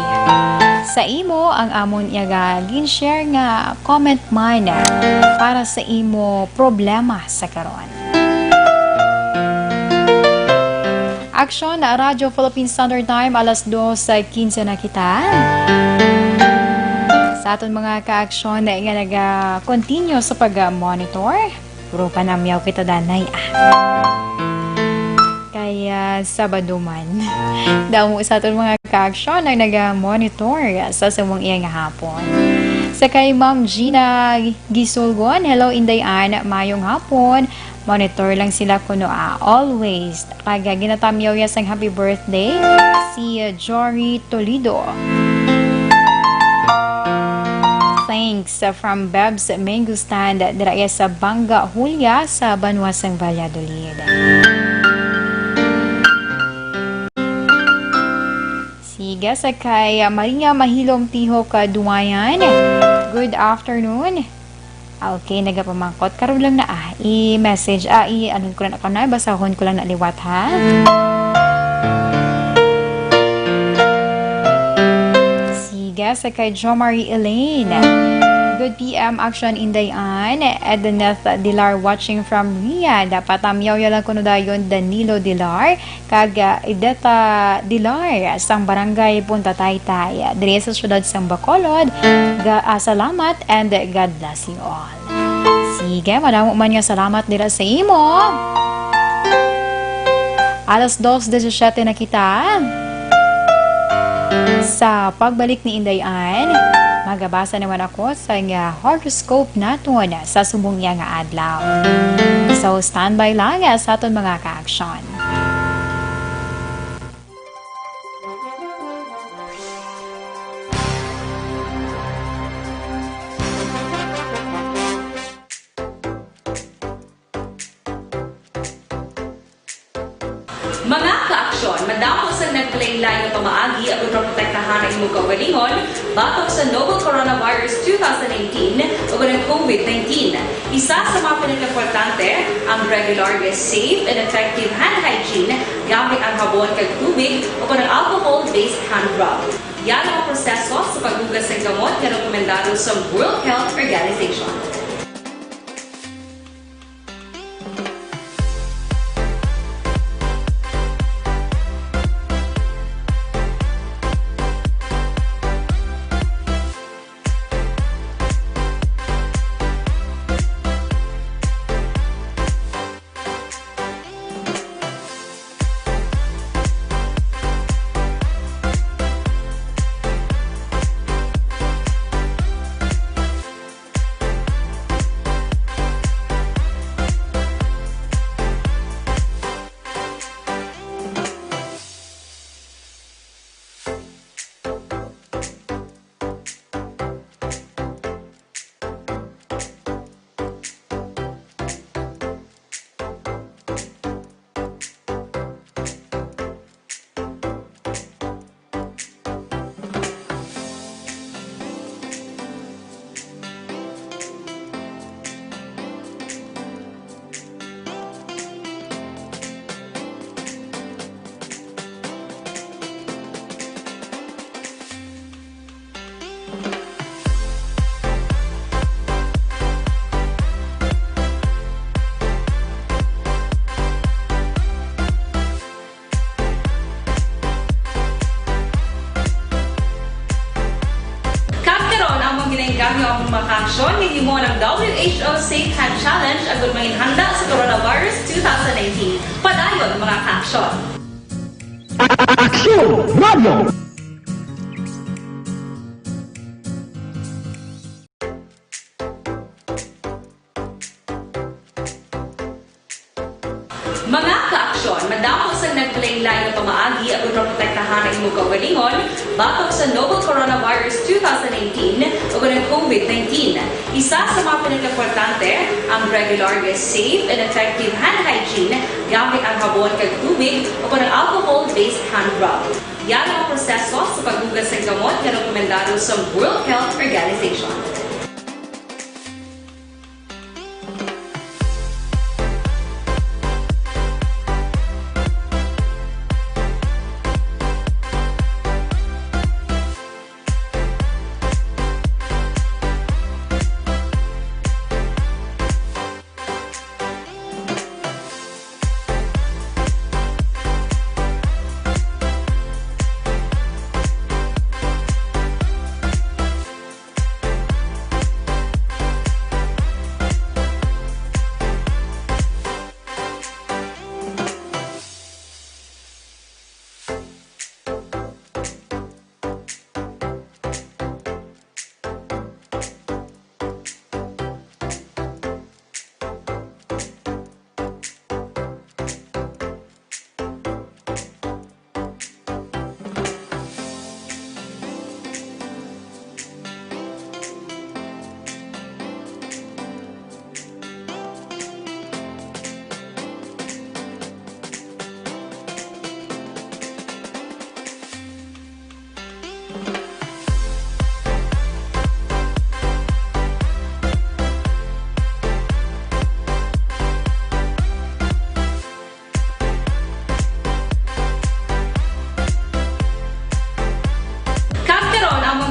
sa imo ang amon iya nga gin-share nga comment man para sa imo problema sa karon. Aksyon, Radyo Philippine Standard Time, alas dos quince na kita. Sa aton mga ka-aksyon nga naga-continue sa pag-monitor, puro panamyaw kita danay, ah. Kaya Sabado man. Damo sa aton mga ka-aksyon ang naga-monitor sa sumong iya nga hapon. Sa kay Ma'am Gina Gisulgon, hello, Inday Ann, mayong hapon. Monitor lang sila kuno, ah, always. Kag, ah, ginatamyaw ya sang happy birthday si, ah, Jory Tolido. Thanks, ah, from Bebs Mango Stand, dira ya sa Banga Julia sa banwa sang Valladolid. Sige, sa kay, ah, Maria Mahilom Tihok, ah, Duwayan. Good afternoon. Ah, okay, nagapamangkot. Karon lang na, ah, i-message, ah, i-, ano ko lang na, basahon ko lang na liwat, ha? Sige, sa kay Jo Marie Elaine. Good P M Action, Inday Ann. Edeneth Dilar watching from Riyadh. Patamyaw ya lang kuno dayon Danilo Dilar kag, ah, Ideta Dilar sang Barangay Punta Taytay, diri sa siyudad sang Bacolod. Ga-, ah, salamat and God bless you all. Sige, madamo man nga salamat dira sa imo. Alas dos diecisiete na kita. Sa pagbalik ni Inday Ann, magabasa naman ako sa nga horoscope naton sa subong niya nga adlaw. So, standby lang, ah, sa aton mga ka-aksyon. Mga ka-aksyon, madamo sang naglain-lain nga pamaagi agud maprotektahan ang imong kaugalingon batok sa novel coronavirus two thousand nineteen ug ang COVID nineteen. Isa sa mga pinakaimportante, ang regular nga safe and effective hand hygiene gamit ang habon kag tubig o ang alcohol-based hand rub. Yan ang proseso sa paghugas sang gamot nga rekomendado sa World Health Organization. Kag karon, amon ginaengganyo ang mga ka-aksyon nga himuon ang W H O Safe Hand Challenge agud manginhanda sa coronavirus two thousand nineteen. Padayon, mga ka-aksyon! Aksyon Radio! Mga ka-aksyon, madamo sang naglain-lain nga pamaagi agud maprotektahan ang imong kaugalingon batok sa novel coronavirus two thousand nineteen ug ang COVID nineteen. Isa sa mga pinakaimportante, ang regular nga safe and effective hand hygiene gamit ang habon kag tubig o ang alcohol-based hand rub. Yan ang proseso sa paghugas sang gamot nga rekomendado sa World Health Organization.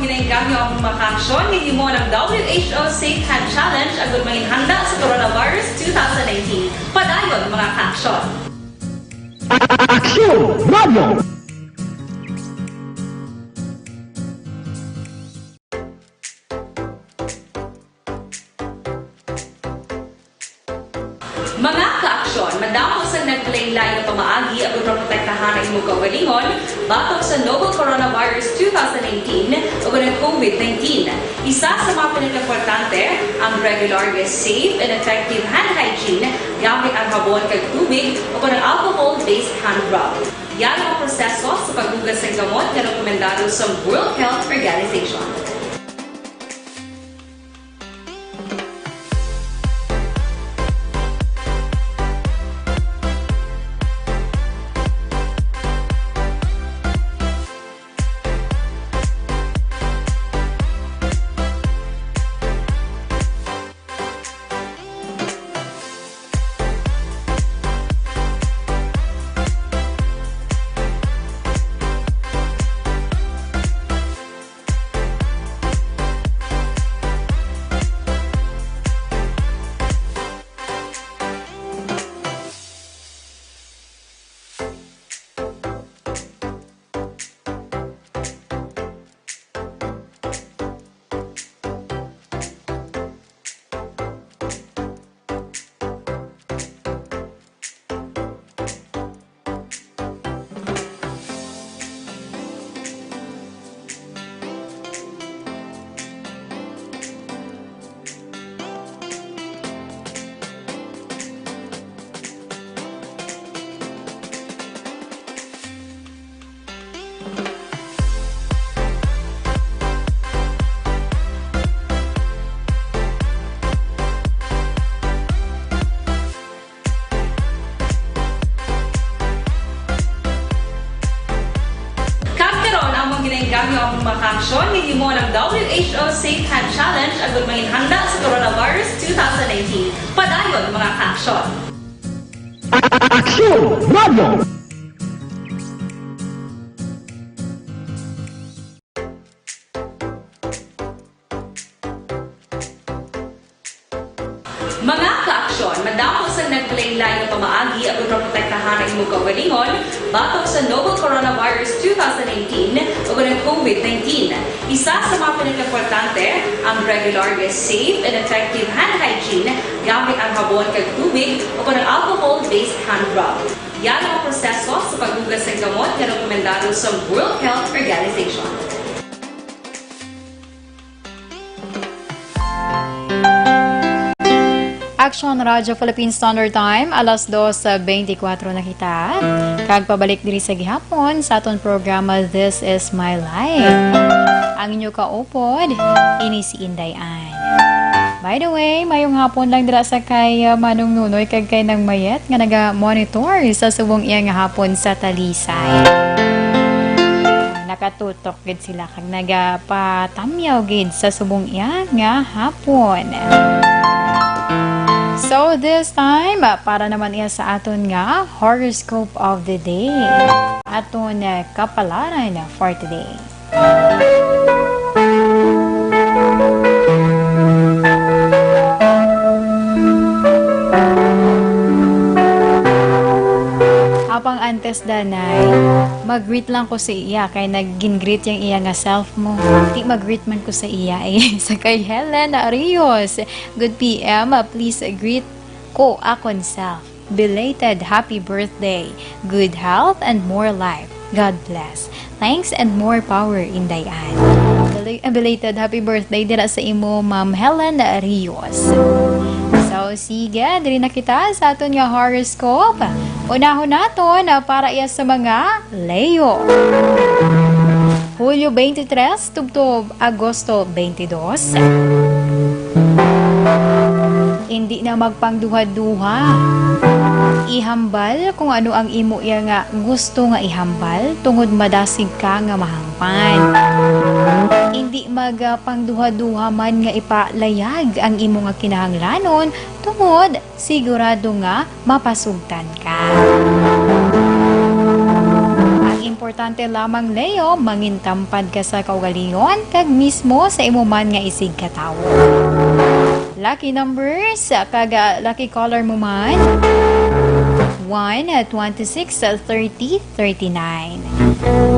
Nainggam niyo ang mga kaaksyon nga himo ng W H O Safe Hand Challenge agud manginhanda sa coronavirus two thousand nineteen. Padayon, mga kaaksyon. Aksyon Radio! Mga kaaksyon, madamo sang nagkalain-lain nga pamaagi agud maprotektahan ang imong kaugalingon batok sa novel coronavirus two thousand nineteen o ang COVID nineteen. Isa sa mga pinakaimportante ang regular nga safe and effective hand hygiene gamit ang habon kag tubig o ang alcohol-based hand rub. Yari ang proseso sa paghugas sang gamot nga rekomendado sa World Health Organization. Kag karon, among ginainggam niyo ang mga kaaksyon nga himo ng W H O Safe Hand Challenge agud manginhanda sa coronavirus two thousand nineteen. Padayon, mga kaaksyon. Aksyon Radio! Mga kaaksyon, madamo sang nagkalain-lain nga pamaagi agud maprotektahan ang imong kaugalingon batok sa novel coronavirus two thousand nineteen o ang COVID nineteen. Isa sa mga pinakaimportante ang regular nga safe and effective hand hygiene gamit ang habon kag tubig o ang alcohol-based hand rub. Yari ang proseso sa paghugas sang gamot nga rekomendado sa World Health Organization. Action Radio Philippine Standard Time, alas dos bentikuwatro na kita. Kag pabalik diri sa gihapon sa aton programa, This Is My Life. Ang inyo kaupod, ini si Inday Ann. By the way, mayong hapon lang dira sa kay, uh, Manong Nunoy kag kay Nang Mayet nga naga-monitor sa subong iya nga hapon sa Talisay. Nakatutok gid sila kag nagapatamyaw gid sa subong iya nga hapon. So this time, ah, para naman iya sa aton nga horoscope of the day. Aton, ah, kapalaran for today. Apang antes, danay, mag-greet lang ko sa iya kay nag-gin-greet yang iya nga self mo. Di mag-greet man ko sa iya, eh. Sa kay Helen Rios, good P M, please greet ko akon self. Belated happy birthday, good health, and more life. God bless. Thanks and more power, Inday Ann. Bel-, belated happy birthday dira sa imo, Ma'am Helen Rios. So, sige, diri na kita sa aton nga horoscope. Unahon naton, ah, para iya sa mga Leo. Hulyo twenty-three, tubtob Agosto twenty-dos. Indi na magpangduha-duha. Ihambal kung ano ang imo iya nga gusto nga ihambal, tungod madasig ka nga mahangpan. Indi magpangduha-duha man nga ipalayag ang imo nga kinahanglanon, tungod sigurado nga mapasugtan ka. Ang Importante lamang, Leo, mangintampad ka sa kaugalingon kag mismo sa imo man nga isigkatawo. Lucky numbers kag, ah, lucky color mo man, one, twenty-six, thirty, thirty-nine.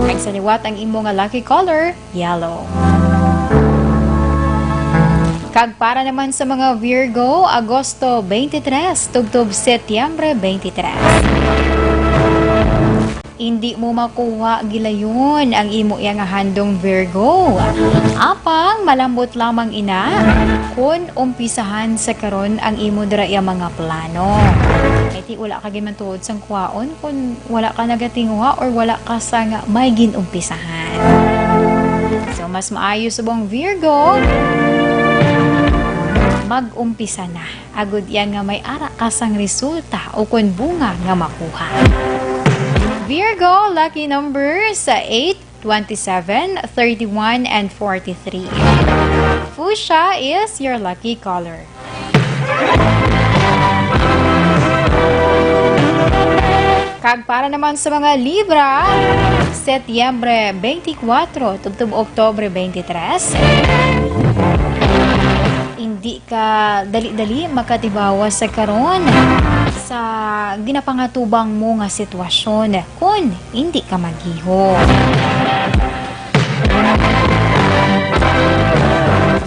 Kag sa liwat ang imo nga lucky color, yellow. Kag para naman sa mga Virgo, Agosto twenty-three tubtob Setyembre twenty-three. Indi mo makuha gilayon ang imo iya nga handom, Virgo. Apang malambot lamang ina kon umpisahan sa karon ang imo dira iya mga plano. Kay ti wala ka gid man tuod sang kuhaon kon wala ka nagatinguha or wala ka sang may ginumpisahan. So, mas maayo subong, Virgo, mag-umpisa na. Agud iya nga may ara ka sang resulta o kon bunga nga makuha. Virgo, lucky numbers, eight, twenty-seven, thirty-one, and forty-three. Fuchsia is your lucky color. Kag para naman sa mga Libra, Setyembre twenty-four tubtob Oktobre twenty-three, indi ka dali-dali makatibawas sa karon sa ginapangatubang mo nga sitwasyon kon indi ka maggiho.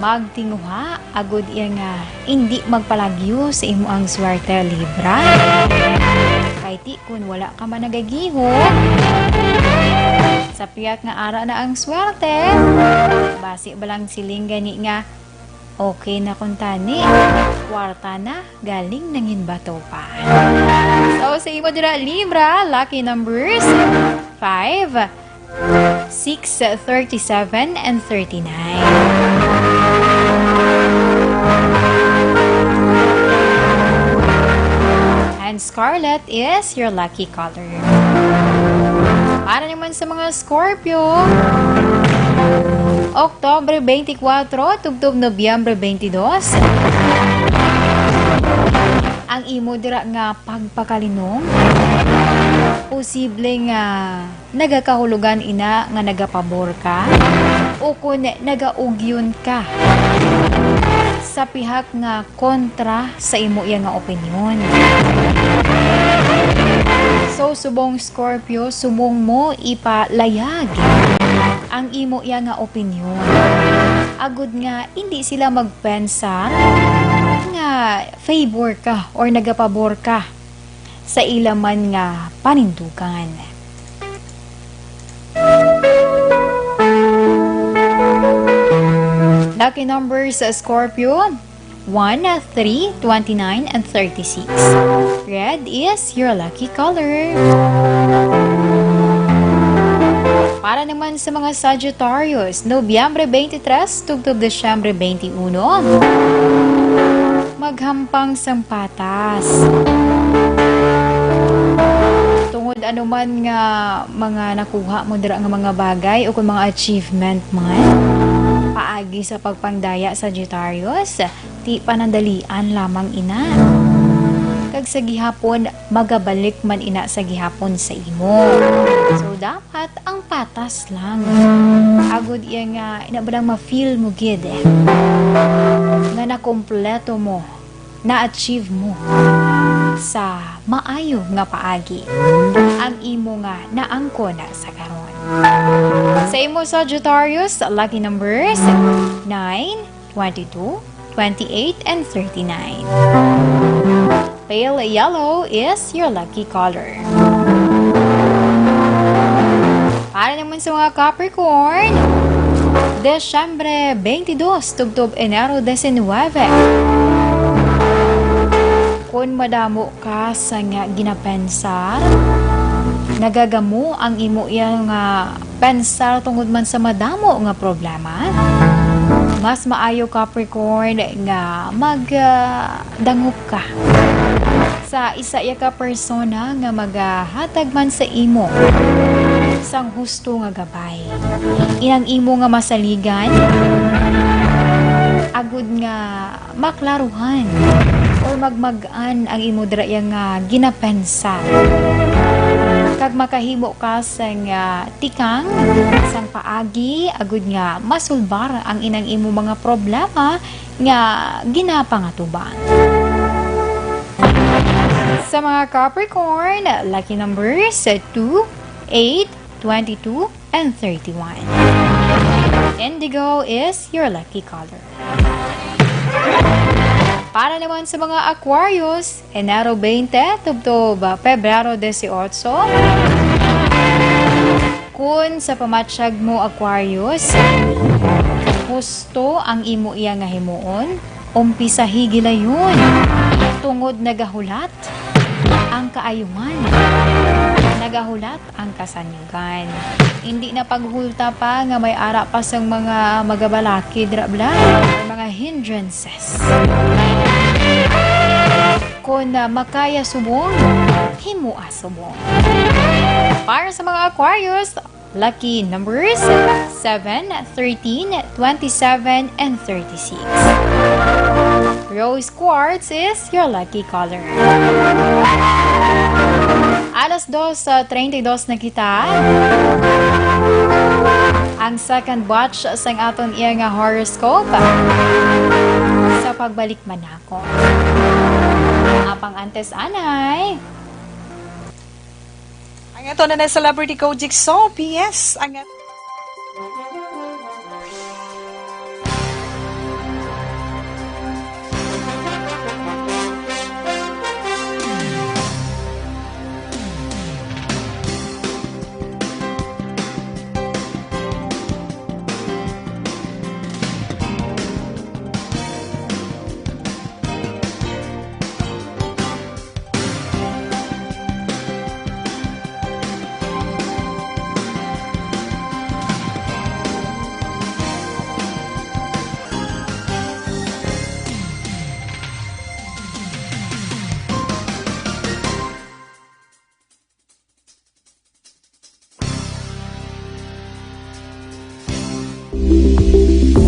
Magtinguha agud iya nga indi magpalagyo sa imo ang swerte, Libra. Kay ti kun wala ka man nagagiho, sa pihak nga ara na ang swerte, basi ba lang siling gani nga okay na kuntani, kwarta na, galing nangin bato pa. So, sa imo dira, Libra, lucky numbers, five, six, thirty-seven, and thirty-nine. And scarlet is your lucky color. Para naman sa mga Scorpio, Oktobre twenty-four tubtob Nobyembre twenty-two, ang imo dira nga pagpakalinong posible nga nagakahulugan ina nga nagapabor ka o kon nagaugyon ka sa pihak nga kontra sa imo iya nga opinyon. So, subong Scorpio, subong mo ipalayag ang imo iya nga opinyon, agud nga indi sila magpensar nga favor ka or nagapabor ka sa ila man nga panindugan. Lucky numbers sa Scorpio, one, three, twenty-nine, and thirty-six. Red is your lucky color. Para naman sa mga Sagittarius, Nobyembre twenty-three tubtob Disyembre twenty-uno, maghampang sang patas. Tungod anuman nga mga nakuha mo dira nga mga bagay o kung mga achievement man, paagi sa pagpangdaya, Sagittarius, ti panandalian lamang ina. Kag sa gihapon, magabalik man ina sa gihapon sa imo. So, dapat ang patas lang. Agud iya nga, ina ba lang ma-feel mo gid, eh, nga nakompleto mo, na-achieve mo sa maayo nga paagi ang imo nga naangkon sa karon. Sa imo, Sagittarius, lucky numbers, nine, twenty-two, twenty-eight, and thirty-nine. Pale yellow is your lucky color. Para naman sa mga Capricorn, Desyembre twenty-two tubtob Enero diecinueve. Kon madamo ka sa nga ginapensar, nagagamo ang imo iya nga pensar tungod man sa madamo nga problema, mas maayo, Capricorn, nga mag, ah, dangop ka sa isa iya ka persona nga magahatag man sa imo sang husto nga gabay. Inang imo nga masaligan, agud nga maklaruhan or magmag-an ang imo dira iya nga ginapensar. Kag makahimo ka sang, ah, tikang sang paagi agud nga masulbar ang inang imo mga problema nga ginapangatuban. Sa mga Capricorn, lucky numbers two, eight, twenty-two, and thirty-one. Indigo is your lucky color. Para naman sa mga Aquarius, Enero twenty tubtob Pebrero dieciocho. Kun sa pamatyag mo, Aquarius, husto ang imo iya nga himuon, umpisahi gilayon, tungod nagahulat ang kaayuhan, nagahulat ang kasanyugan. Hindi na paghulta pa nga may ara pa sang mga magabalakid ra bala, or mga hindrances. Kon, ah, makaya subong, himoa subong. Para sa mga Aquarius, lucky numbers seven, thirteen, twenty-seven, and thirty-six. Rose quartz is your lucky color. Alas dos, ah, treinta y dos na kita. Ang second batch sang aton iya nga horoscope sa pagbalik manako. Apang antes anay, ang ato na na Celebrity Kojic Soap, yes, ang at-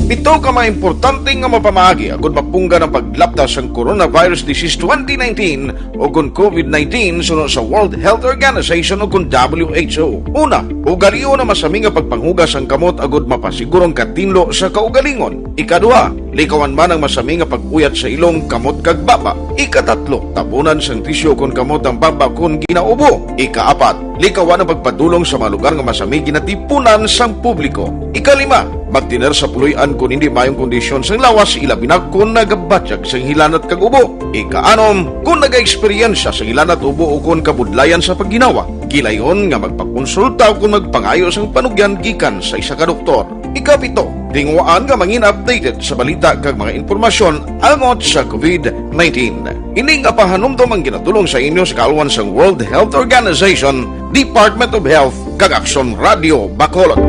Pito ka mga importante nga mapamaagi agud mapunggan ang paglapta sang coronavirus disease twenty nineteen o kon COVID nineteen suno sa World Health Organization o kon W H O. Una, ugalion ang masami nga pagpanghugas sang kamot agud mapasiguro ang katinlo sa kaugalingon. Ikaduha, likawan man ang masami nga pag-uyat sa ilong, kamot, kag baba. Ikatatlo, tabunan sang tisyu kon kamot ang baba kon ginaubo. Ikaapat, likawan ang pagpadulong sa mga lugar nga masami ginatipunan sang publiko. Ikalima, magtener sa puloy-an kon hindi maayong kondisyon sang lawas, ilabi na kon nagabatyag sang hilanat kag ubo. Ikaanom, kon nagaeksperyensya sang hilanat, ubo, o kon kabudlayan sa pagginawa, gilayon nga magpakonsulta o kon magpangayo sang panugyan gikan sa isa ka doktor. Ikapito, tinguhaan nga mangin updated sa balita kag mga impormasyon angot sa COVID nineteen. Ini nga pahanumdom ang ginatulong sa inyo sa kaalwan sang World Health Organization, Department of Health, kag Aksyon Radio Bacolod.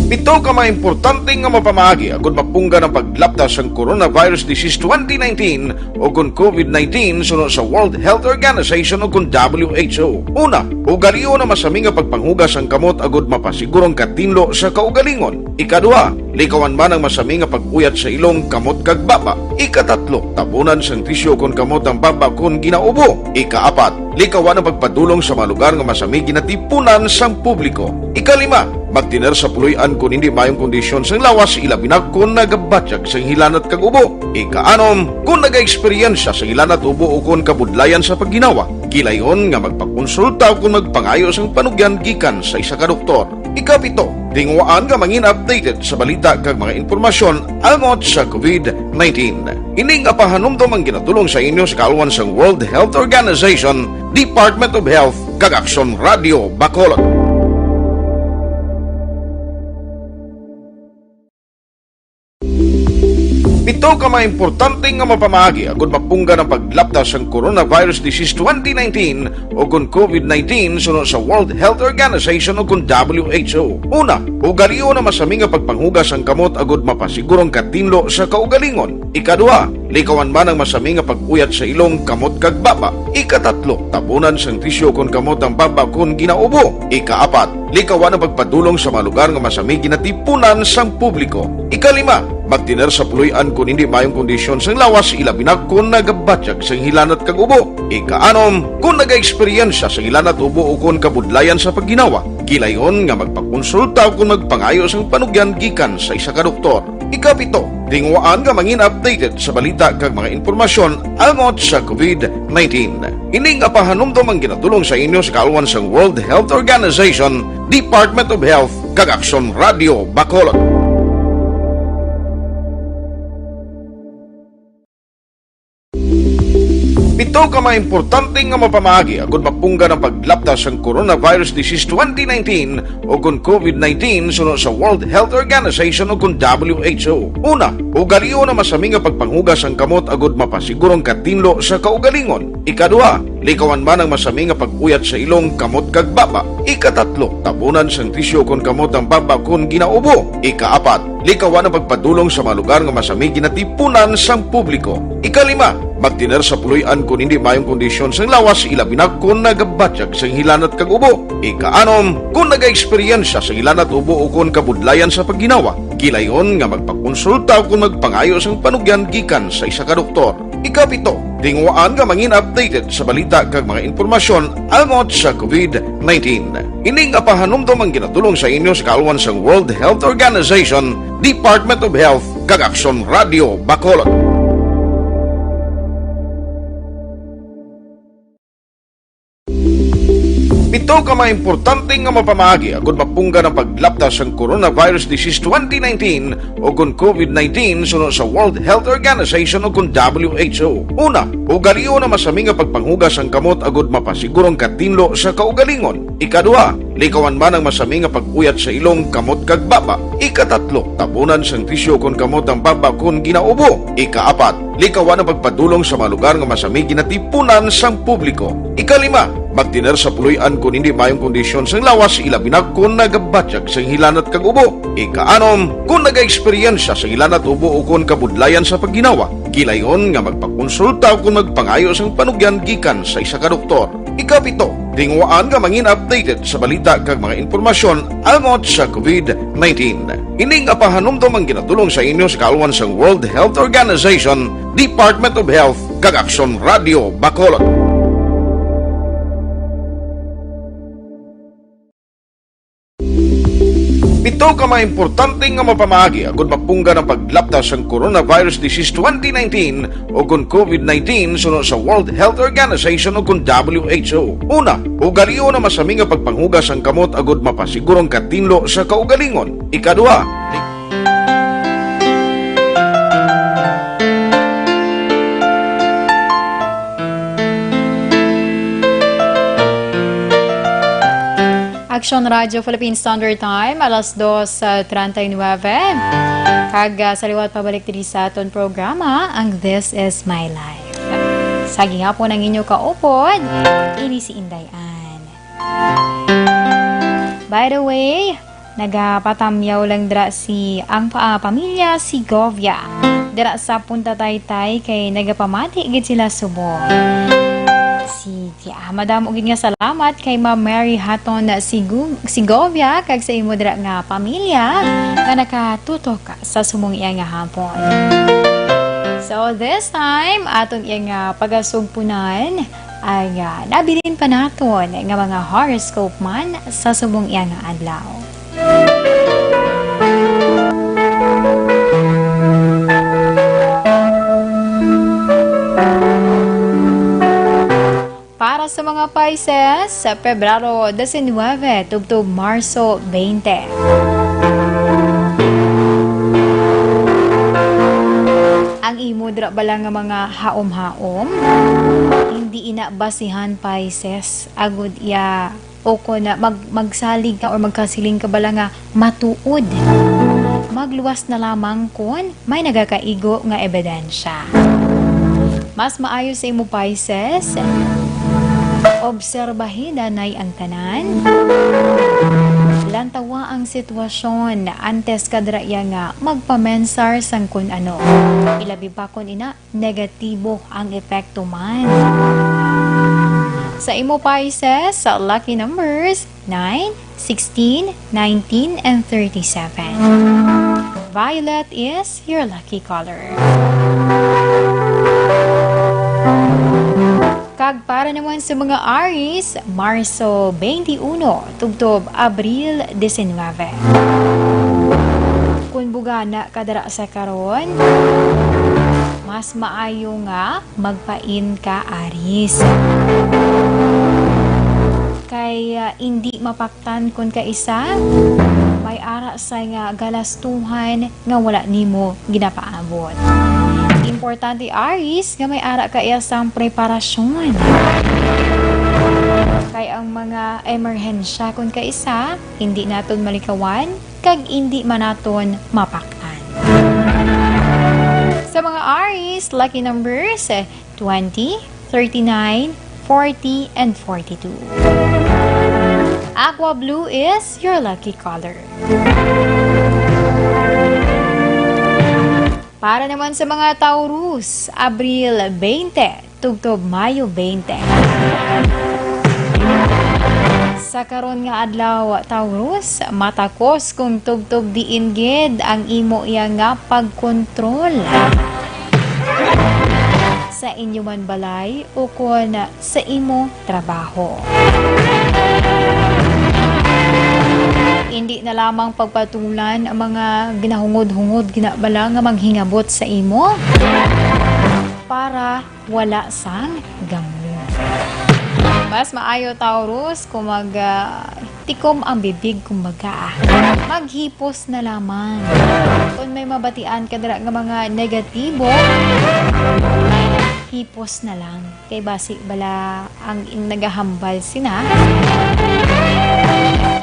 Pito ka mga importante nga mapamaagi agud mapunggan ang paglapta sang coronavirus disease twenty nineteen o kon COVID nineteen suno sa World Health Organization o kon W H O. Una, ugalion ang masami nga pagpanghugas sang kamot agud mapasiguro ang katinlo sa kaugalingon. Ikaduha, likawan man ang masami nga pag-uyat sa ilong, kamot, kag baba. Ikatatlo, tabunan sang tisyu kon kamot ang baba kon ginaubo. Ikaapat, likawan ang pagpadulong sa mga lugar nga masami ginatipunan sang publiko. Ikalima, magtener sa puloy-an kon hindi maayong kondisyon sang lawas, ilabi na kon nagabatyag sang hilanat kag ubo. Ikaanom, kon nagaeksperyensya sang hilanat, ubo, o kon kabudlayan sa pagginawa, gilayon nga magpakonsulta o kon magpangayo sang panugyan gikan sa isa ka doktor. Ikapito, tinguhaan nga mangin updated sa balita kag mga impormasyon angot sa COVID nineteen. Ini nga pahanumdom ang ginatulong sa inyo sa kaalwan sang World Health Organization, Department of Health, kag Aksyon Radio Bacolod. Pito ka mga importante nga mapamaagi agud mapunggan ang paglapta sang coronavirus disease twenty nineteen o kon COVID nineteen suno sa World Health Organization o kon W H O. Una, ugalion ang masami nga pagpanghugas sang kamot agud mapasiguro ang katinlo sa kaugalingon. Ikaduha, Likawan man ang masami nga pag-uyat sa ilong, kamot kag baba. Ikatatlo, tabunan sang tisyu kon kamot ang baba kon ginaubo. Ikaapat, likawan ang pagpadulong sa mga lugar nga masami ginatipunan sang publiko. Ikalima, magtener sa puloy-an kon hindi maayong kondisyon sang lawas, ilabi na kon nagabatyag sang hilanat kag ubo. Ikaanom, kon nagaeksperyensya sang hilanat, ubo, o kon kabudlayan sa pagginawa, gilayon nga magpakonsulta o kon magpangayo sang panugyan gikan sa isa ka doktor. Ikapito, tinguhaan nga mangin updated sa balita kag mga impormasyon angot sa covid nineteen. Ini nga pahanumdom ang ginadul-ong sa inyo sa kaalwan sang World Health Organization, Department of Health, kag Aksyon Radio Bacolod. Pito ka mga importante nga mapamaagi agud mapunggan ang paglapta sang coronavirus disease twenty nineteen o kon covid nineteen suno sa World Health Organization o kon W H O. Una, ugalion ang masami nga pagpanghugas sang kamot agud mapasiguro ang katinlo sa kaugalingon. Ikaduha, likawan man ang masami nga pag-uyat sa ilong, kamot kag baba. Ikatatlo, tabunan sang tisyu kon kamot ang baba kon ginaubo. Ikaapat, likawan ang pagpadulong sa mga lugar nga masami ginatipunan sang publiko. Ikalima, magtener sa puloy-an kon hindi maayong kondisyon sang lawas, ilabi na kon nagabatyag sang hilanat kag ubo. Ikaanom, kon nagaeksperyensya sang hilanat, ubo, o kon kabudlayan sa pagginawa, gilayon nga magpakonsulta o kon magpangayo sang panugyan gikan sa isa ka doktor. Ikapito, tinguhaan nga mangin updated sa balita kag mga impormasyon angot sa covid nineteen. Ini nga pahanumdom ang ginadul-ong sa inyo sa kaalwan sang World Health Organization, Department of Health, kag Aksyon Radio Bacolod. Pito ka mga importante nga mapamaagi agud mapunggan ang paglapta sang coronavirus disease twenty nineteen o kon covid nineteen suno sa World Health Organization o kon W H O. Una, ugalion ang masami nga pagpanghugas sang kamot agud mapasiguro ang katinlo sa kaugalingon. Ikaduha, likawan man ang masami nga pag-uyat sa ilong, kamot kag baba. Ikatatlo, tabunan sang tisyu kon kamot ang baba kon ginaubo. Ikaapat, likawan ang pagpadulong sa mga lugar nga masami ginatipunan sang publiko. Ikalima, magtener sa puloy-an kon hindi maayong kondisyon sang lawas, ilabi na kon nagabatyag sang hilanat kag ubo. Ikaanom, kon nagaeksperyensya sang hilanat, ubo, o kon kabudlayan sa pagginawa, gilayon nga magpakonsulta o kon magpangayo sang panugyan gikan sa isa ka doktor. Ikapito, tinguhaan nga mangin updated sa balita kag mga impormasyon angot sa covid nineteen. Ini nga pahanumdom ang ginadul-ong sa inyo sa kaalwan sang World Health Organization, Department of Health, kag Aksyon Radio Bacolod. Pito ka mga importante nga mapamaagi agud mapunggan ang paglapta sang coronavirus disease twenty nineteen o kon covid nineteen suno sa World Health Organization o kon W H O. Una, ugalion ang masami nga pagpanghugas sang kamot agud mapasiguro ang katinlo sa kaugalingon. Ikaduha, Action Radio Philippine Standard Time, alas dos, ah, treinta y nueve. Kag, ah, sa liwat pabalik diri sa aton programa, ang This Is My Life. Sa gihapon ang inyo kaupod, ini si Inday Ann. By the way, nagapatamyaw lang dira si ang pa-, pamilya Segovia. Dira sa Punta Taytay kay nagapamati gid sila subong. Sige, ah, madamo gid nga salamat kay Ma'am Mary Hatton Sigu-, Segovia kag sa imo dira nga pamilya nga nakatutok sa subong iya nga hapon. So this time, aton iya nga pagasugpunan ang, ah, nabilin pa naton nga mga horoscope man sa subong iya nga adlaw. Para sa mga Pisces, sa Pebrero diecinueve tubtob Marso twenty. Ang imo dira bala nga mga haom-haom, hindi ina basihan, Pisces, agud iya o kon mag-, magsalig ka or magkasiling ka bala nga matuod. Magluwas na lamang kon may nagakaigo nga ebidensya. Mas maayo sa imo, Pisces, obserbahi danay ang tanan. Lantawa ang sitwasyon antes kadra iya nga magpamensar sang kun ano. Ilabi pa kun ina, negatibo ang epekto man. Sa imo Pisces, sa lucky numbers, nine, sixteen, nineteen, and thirty-seven. Violet is your lucky color. Kag para naman sa mga Aries, Marso twenty-one tubtob Abril diecinueve. Kun bugana ka dira sa karon, mas maayo nga magpain ka, Aries. Kay, ah, indi mapaktan kun kaisa, may ara sa nga galastuhan nga wala nimo ginapaabot. Importante, Aries, nga may ara ka iya sang preparasyon. Kay ang mga emerhensya kun kaisa, hindi naton malikawan kag hindi man naton mapaktan. Sa mga Aries, lucky numbers, twenty, thirty-nine, forty, and forty-two. Aqua blue is your lucky color. Para naman sa mga Taurus, Abril twenty tubtob Mayo twenty. Sa karon nga adlaw, Taurus, matakos kung tubtob diin gid ang imo iya nga pagkontrol. Sa inyo man balay ukon sa imo trabaho. Hindi na lamang pagpatulan ang mga ginahungod-hungod ginabala nga manghingabot sa imo para wala sang gamo. Mas maayo, Taurus, kung mag, ah, tikom ang bibig, kumbaga. Maghipos na lamang. Kung may mabatian ka dira nga mga negatibo, hipos na lang. Kay basi bala ang in-, nagahambal sina,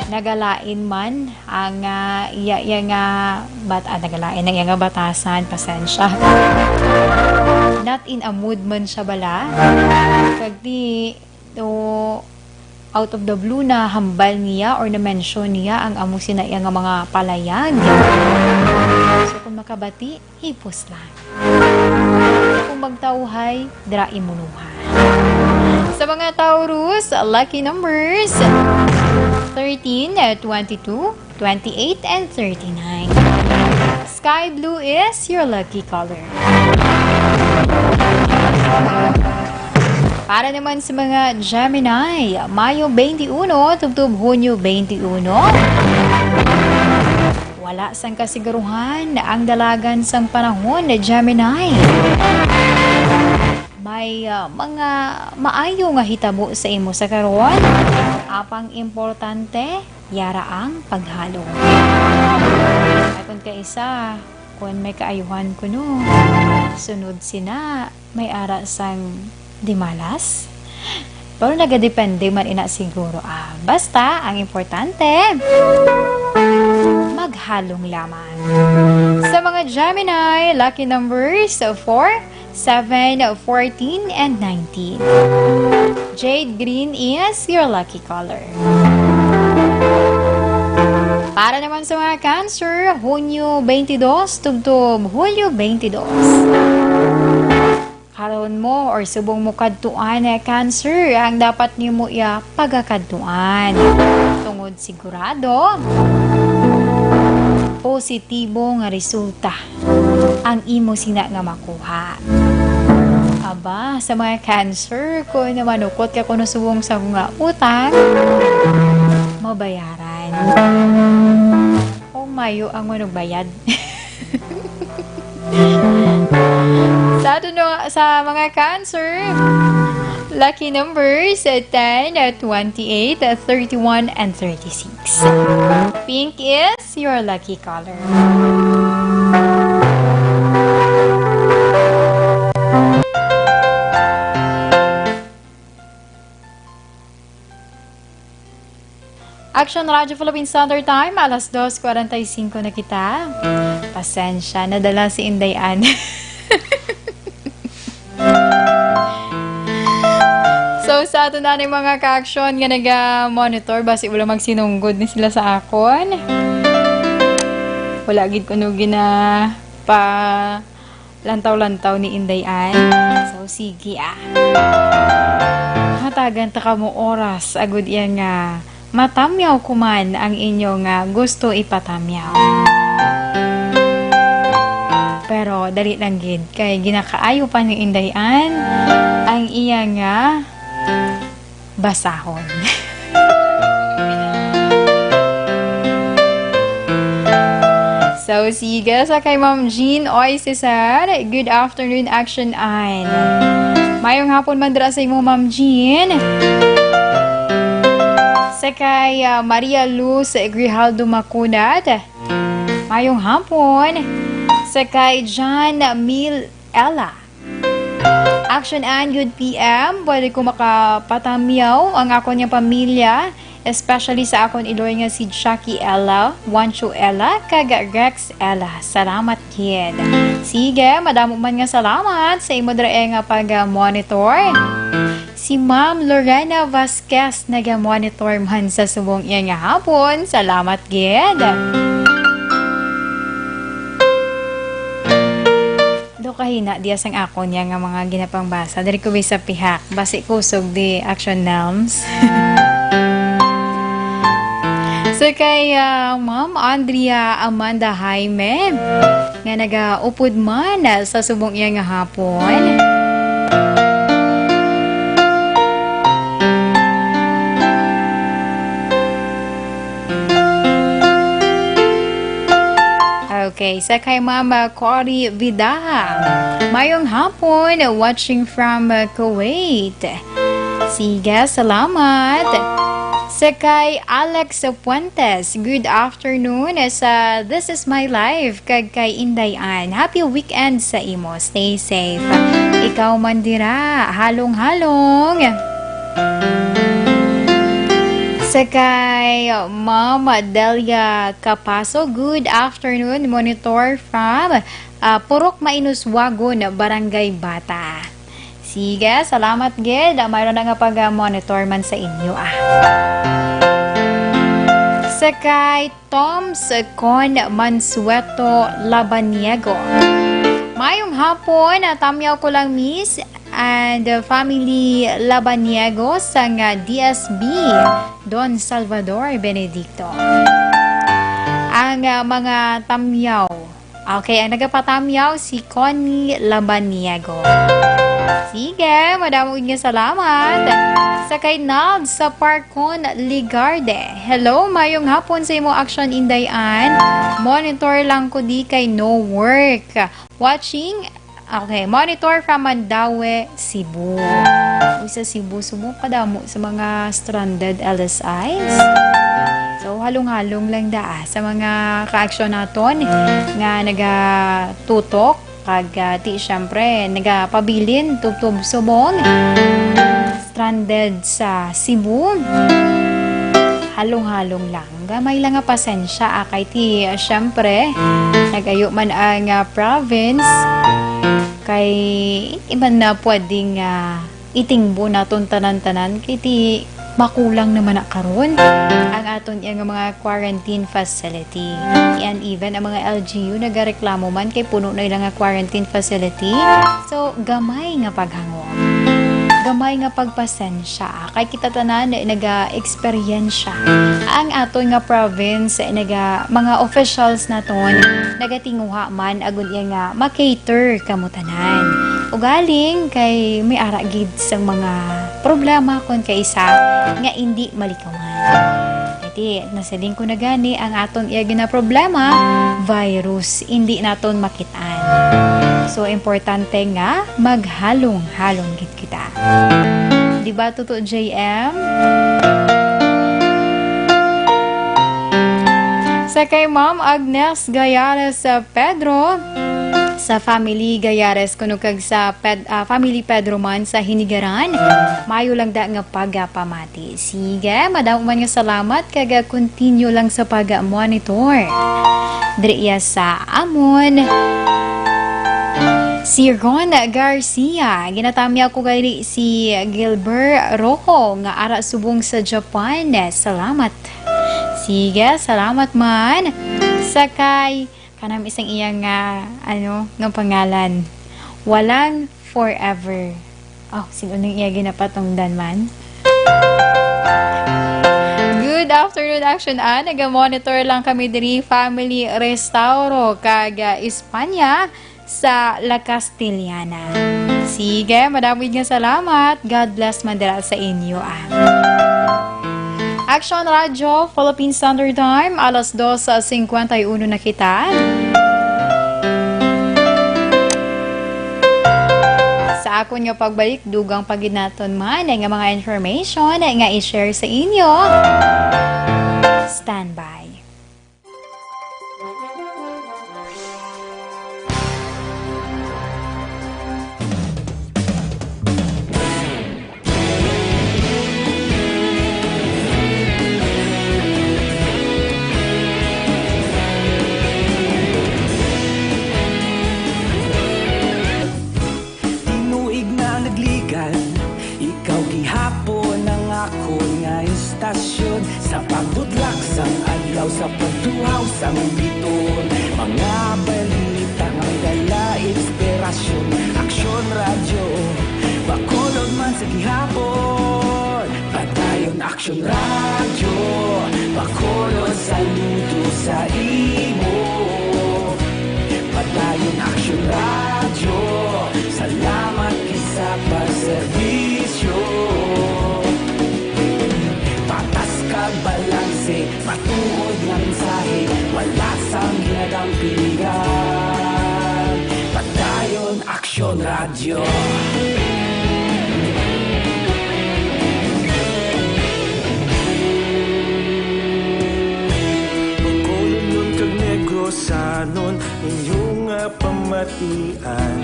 nagalain man ang, ah, iya, iya nga bat-, ah, nagalain ang iya nga batasan, pasensya. Not in a mood man siya bala. Kag di, o out of the blue, nahambal niya or na-mention niya ang amo sina iya nga mga palayag. So, kung makabati, hipos lang. Kung magtawhay, dira imunuha. Sa mga Taurus, lucky numbers, thirteen, twenty-two, twenty-eight, and thirty-nine. Sky blue is your lucky color. Para naman sa mga Gemini, Mayo twenty-one tubtob Hunyo twenty-one. Wala sang kasiguruhan ang dalagan sang panahon, Gemini. May, ah, mga maayo nga hitabo sa imo sa karon. Apang importante, yara ang paghalong. Akon kaisa, kung may kaayuhan kuno, sunod sina, may ara sang dimalas. Pero nagadepende man ina siguro, ah. Basta, ang importante, maghalong lamang. Sa mga Gemini, lucky numbers, four, seven, fourteen, and nineteen. Jade green is your lucky color. Para naman sa mga Cancer, Hunyo twenty-two tubtob Hulyo twenty-two. Karon mo or subong mo kadtuan, eh, Cancer, ang dapat nimo iya pagakadtuan. Tungod sigurado, positibo nga resulta ang imo sina nga makuha. Aba, sa mga Cancer, kung namanukot ka kuno subong sa mga utang, mabayaran. O mayo ang manugbayad. Sa ato no, sa mga Cancer, lucky numbers, uh, ten, uh, twenty-eight, uh, thirty-one, and thirty-six. Pink is your lucky color. Action Radio Philippine Standard Time, alas dos cuarenta y cinco na kita. Pasensya, nadala si Inday Ann. So, sa Ato na ni mga ka-action nga naga-monitor, basi wala magsinunggod ni sila sa akon. Wala gid kuno gina pa lantaw-lantaw ni Inday Ann. So, sige, ah. Hatagan ta kamo oras, agud iya nga matamyaw ko man ang inyo nga gusto ipatamyaw. Pero dali lang gid, kay ginakaayo pa ni Inday Ann ang iya nga basahon. So, sige, sa kay Ma'am Jean Oy Cesar, good afternoon, Action Ann. Mayong hapon man dira sa imo, Ma'am Jean. Sa kay, ah, Maria Luz Grijaldo Macudat, mayong hapon. Sa kay John Mil Ella, Action Ann, good P M. Pwede ko makapatamyaw ang akon nga pamilya, especially sa akon iloy nga si Jackie Ella, Juancho Ella, kag Rex Ella. Salamat gid. Sige, madamo man nga salamat sa imo diri nga pag-monitor. Si Ma'am Lorena Vasquez naga-monitor man sa subong iya nga hapon. Salamat gid. Do kahina diya sang akon niya nga mga ginapangbasa. Diri ko sa pihak. Basi kusog di Action Nelms. So kay, ah, Ma'am Andrea Amanda Jaime, nga nagaupod man sa subong iya nga hapon. Okay, sa kay Mama Cory Vidaha. Mayong hapon, watching from, uh, Kuwait. Sige, salamat. Sa kay Alex Fuentes, good afternoon. Sa This Is My Life, kag kay Inday Ann. Happy weekend sa imo. Stay safe. Ikaw man dira, halong-halong. Sa kay Ma'am Delia Capaso, good afternoon. Monitor from, ah, Purok Mainuswagon, Barangay Bata. Sige, salamat gid. Ah, mayroon na nga pag-monitor man sa inyo, ah. Sa kay Toms Con Mansueto Labaniego. Mayong hapon, ah, tamyaw ko lang, Miss and, uh, family Labaniego sang, uh, D S B, Don Salvador Benedicto. Ang, uh, mga tamyaw. Okay, ang nagapatamyaw si Connie Labaniego. Sige, madamo gid nga salamat. Sa kay Nald sa Parkon, Ligarde. Hello, mayong hapon sa imo, Action Inday Ann. Monitor lang ko di kay no work. Watching, okay, monitor from Mandaue, Cebu. Uy, sa Cebu, subong kadamo sa mga stranded L S Is. So, halong-halong lang daa sa mga ka-action naton nga nagatutok kag, ah, ti, syempre, nagapabilin tubtob subong stranded sa Cebu. Halong-halong lang. Gamay lang nga pasensya, ah, kay ti, ah, syempre, nagayo man ang, ah, province, kay iban na pwedeng, ah, itingbo naton tanan-tanan, kay ti makulang naman na karon ang aton iya nga mga quarantine facility. And even ang mga L G U nagareklamo man kay puno na ila nga quarantine facility. So, gamay nga paghangop. Gamay nga pagpasensya. Kay kita tanan naga-eksperyensya. Ang aton nga province, naga, mga officials naton, nagatinguha man agud iya nga ma-cater kamo tanan. Ugaling kay may ara gid sang mga problema kon kaisa nga indi malikawan. Iti, nasiling ko na gani ang aton iya ginaproblema, virus, indi naton makit-an. So, importante nga maghalong-halong gid kita. Di ba, Tuto J M? Sa kay Ma'am Agnes Gayares, uh, Pedro, sa family Gayares kuno kag sa Ped-, ah, family Pedro man sa Hinigaran, mayo lang da nga pagapamati. Sige, madamo man nga salamat kag, ah, continue lang sa pag-monitor diri iya sa amon Si Ron Garcia, ginatamya ko gali si Gilbert Rojo nga ara subong sa Japan. Salamat. Sige, salamat man. Sakay, kanang isang iya nga, ano, nga pangalan. Walang forever. Oh, sin-o ning iya ginapatungdan man? Good afternoon, Action An. Naga-monitor lang kami diri, family Restauro, kag, ah, Espanya, sa La Castellana. Sige, madamo gid nga salamat. God bless man dira sa inyo, ah. Action Radio, Philippine Standard Time, alas dos cincuenta y uno na kita. Sa akon nga pagbalik, dugang pa gid naton man nga mga information nga i-share sa inyo. Standby. Tinuig na nagligan, ikaw gihapon ang akon nga istasyon. Sa pagbutlak sang adlaw, sa pagtuhaw sang biton, mga balita nga may dala inspirasyon. Aksyon Radyo, Bacolod man sa gihapon. Padayon Aksyon Radyo, Bacolod, saludo sa imo. Padayon Aksyon Radyo, salamat gid sa pagserbisyo. Patas kag balanse, matuod nga mensahe, wala sang ginadampingan. Padayon Aksyon Radyo. Bacolodnon kag Negrosanon, inyo nga pamatian.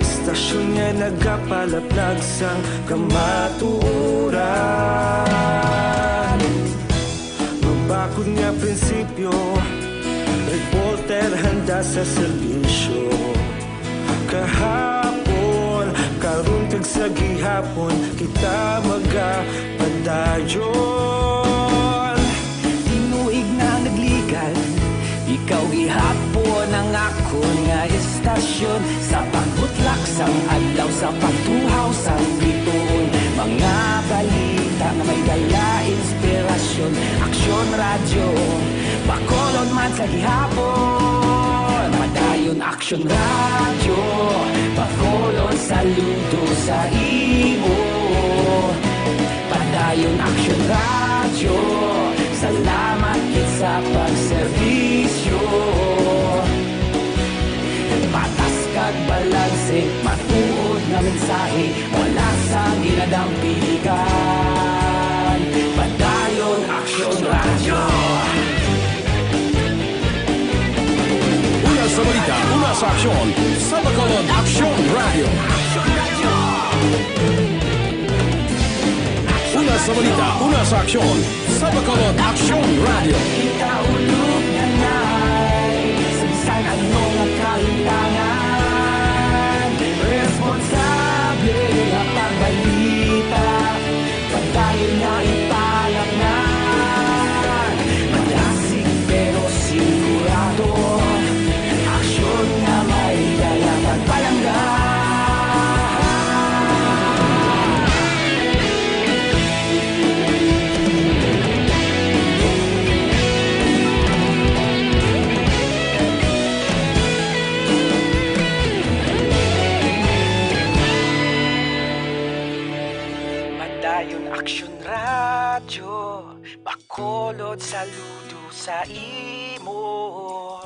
Istasyon nga nagapalaplag sang kamatuoran. Mabakod nga prinsipyo, reporter handa sa serbisyo. Kahapon, karon, kag sa gihapon, kita magapadayon. Tinuig na nagligan, ikaw gihapon ang akon nga istasyon. Sa pagbutlak sang adlaw, sa pagtuhaw sang biton, mga balita nga may dala inspirasyon. Aksyon Radyo, Bacolod man sa gihapon. Padayon Aksyon Radyo, Bacolod, saludo sa imo. Padayon Aksyon Radyo, salamat gid sa pagserbisyo. Patas kag balanse, matuod nga mensahe, wala sang ginadampingan. Padayon Aksyon Radyo. Una sa balita, una sa aksyon, sa Bacolod Aksyon Radyo. Una sa balita, una sa aksyon, sa Bacolod Aksyon Radyo. Kita ulog na nai, sa bisan ano nga kahintangan, responsable nga pagbalita, padayon nga ipalapnan. Madasig pero sigurado, aksyon nga may dala pagpalangga. Padayon Aksyon Radyo, Bacolod, saludo sa imo.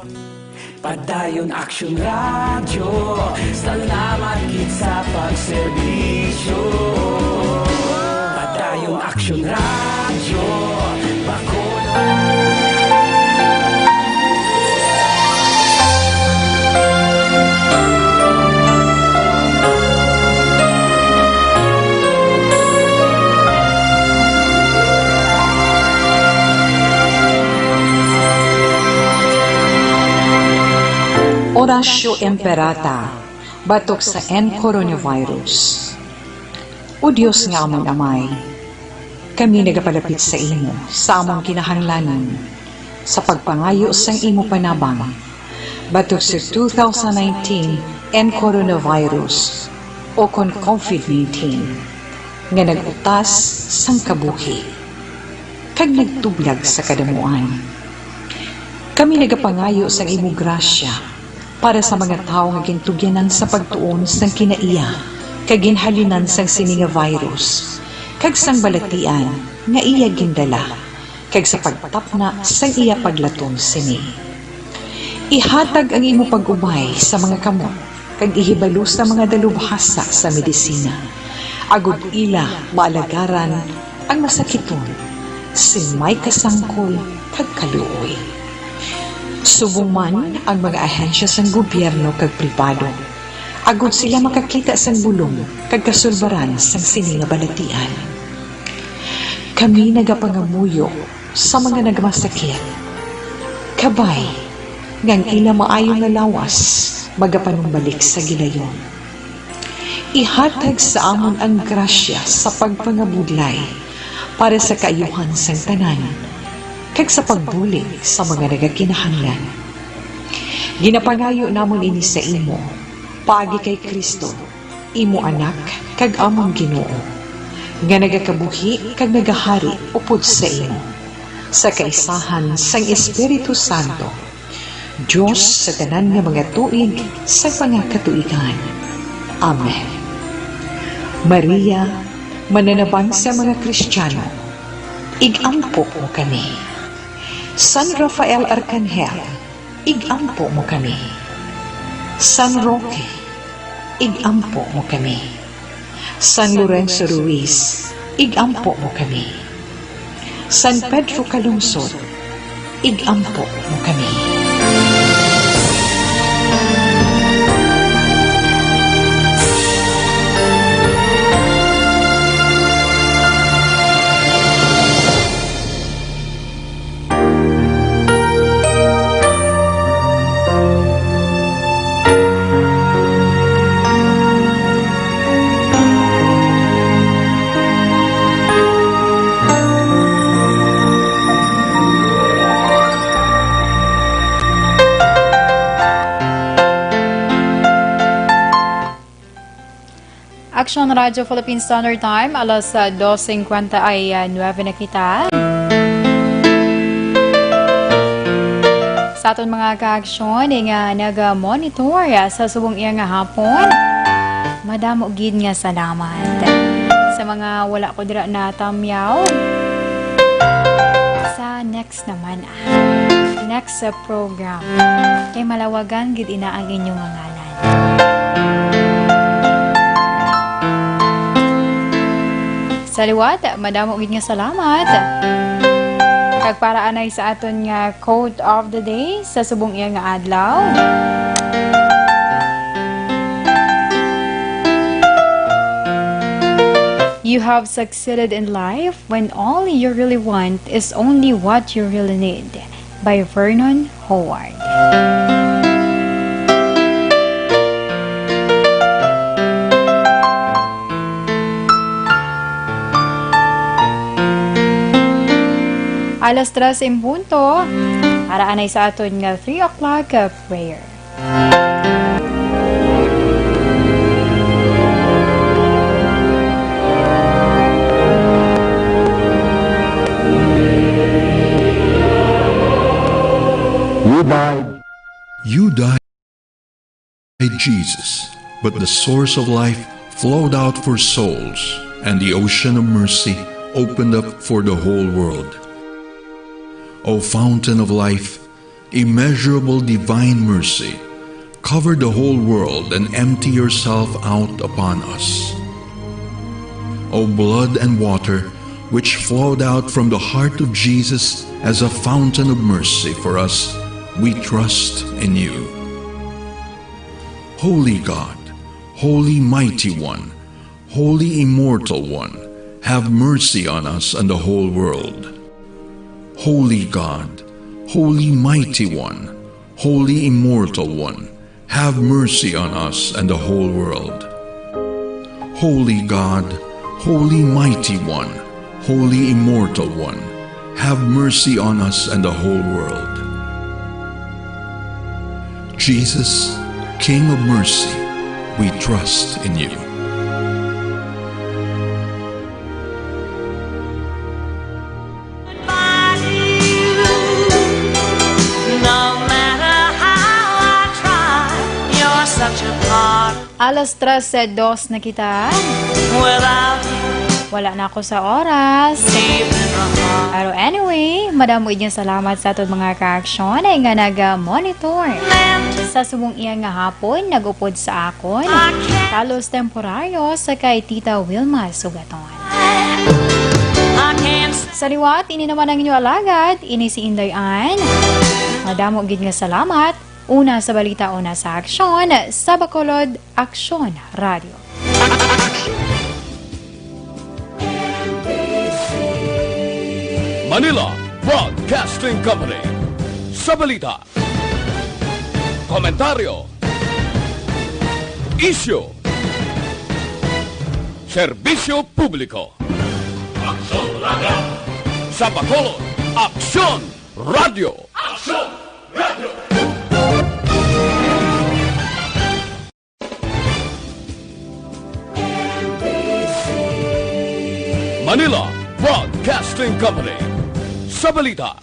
Padayon Aksyon Radyo, salamat gid sa pagserbisyo. Padayon Aksyon Radyo, Bacolod. Oras Ignacio Imperata, batok sa N coronavirus. O Dios nga amon Amay, kami nagapalapit sa imo sa among kinahanglanon sa pagpangayo sang imo panabang batok sa two thousand nineteen N coronavirus, o kon COVID nineteen, nga nag-utas sang kabuhi kag nagtublag sa kadamuan. Kami nagapangayo sang imo grasya para sa mga tawo nga gintugyanan sa pagtuon sang kinaiya kag ginhalinan sang sini nga virus kag sang balatian nga iya gindala, kag sa pagtapna sang iya paglaton sini. Ihatag ang imo pag-ubay sa mga kamot kag ihibalo sa mga dalubhasa sa medisina, agod ila maalagaran ang masakiton sing may kasangkol kag kaluoy. Subong man ang mga ahensya sang gobyerno kag pribado, agod sila makakita sang bulong kag kasulbaran sang sini nga balatian. Kami nagapangamuyo sa mga nagmasakit, kabay nga ang ila maayo nga lawas magapanumbalik sa gilayon. Ihatag sa amon ang grasya sa pagpangabudlay para sa kaayuhan sang tanan, kag sa pagbulig sa mga nagakinahanglan. Ginapangayo namon ini sa imo, paagi kay Cristo, imo Anak kag amon Ginoo, nga nagakabuhi kag nagahari upod sa imo, sa kaisahan sang Espiritu Santo, Dios sa tanan nga mga tuig sa mga katuigan. Amen. Maria, mananabang sa mga Kristiyano, ig-ampo mo kami. San Rafael Arkanghel, ig-ampo mo kami. San Roque, ig-ampo mo kami. San Lorenzo Ruiz, ig-ampo mo kami. San Pedro Calungsod, ig-ampo mo kami. Action Radio Philippine Standard Time, alas, ah, dos cincuenta y nueve na kita. Sa aton mga ka-aksyon, eh, nga naga-monitor, ah, sa subong iya nga hapon, madamo gid nga salamat. Sa mga wala ko dira natamyaw, sa next naman, ah, next, ah, program, kay malawagan gid ina ang inyo nga ngalan. Sa liwat, madamo gid nga salamat. Kag para anay sa aton nga quote of the day sa subong iya nga adlaw. You have succeeded in life when all you really want is only what you really need, by Vernon Howard. Alas tres en punto, para anay sa aton nga three o'clock, uh, prayer. You died. You died, Jesus, but the source of life flowed out for souls, and the ocean of mercy opened up for the whole world. O fountain of life, immeasurable divine mercy, cover the whole world and empty yourself out upon us. O blood and water, which flowed out from the heart of Jesus as a fountain of mercy for us, we trust in you. Holy God, Holy Mighty One, Holy Immortal One, have mercy on us and the whole world. Holy God, Holy Mighty One, Holy Immortal One, Have mercy on us and the whole world. Holy God, Holy Mighty One, Holy Immortal One, have mercy on us and the whole world. Jesus, King of mercy, we trust in you. No matter how I try, you're such a part Alas trese dos na kita. Without you Wala na ako sa oras. deep in my heart. Pero anyway, madamo gid nga salamat sa aton mga kaaksyon ay nga naga-monitor. Sa subong iya nga hapon, nag-upod sa akon, Carlos Temporario sa kay Tita Wilma Sugaton. I can't Sa liwat, ini naman ang inyo alagad, ini si Inday Ann. Madamo gid nga salamat. Una sa balita, una sa aksyon, sa Bacolod, Aksyon Radio. Manila Broadcasting Company. Sa balita, komentaryo, isyu, serbisyo publiko. Aksyon Radio. Sa Bacolod, Aksyon Radio. Aksyon Radio. Manila Broadcasting Company. Sa balita,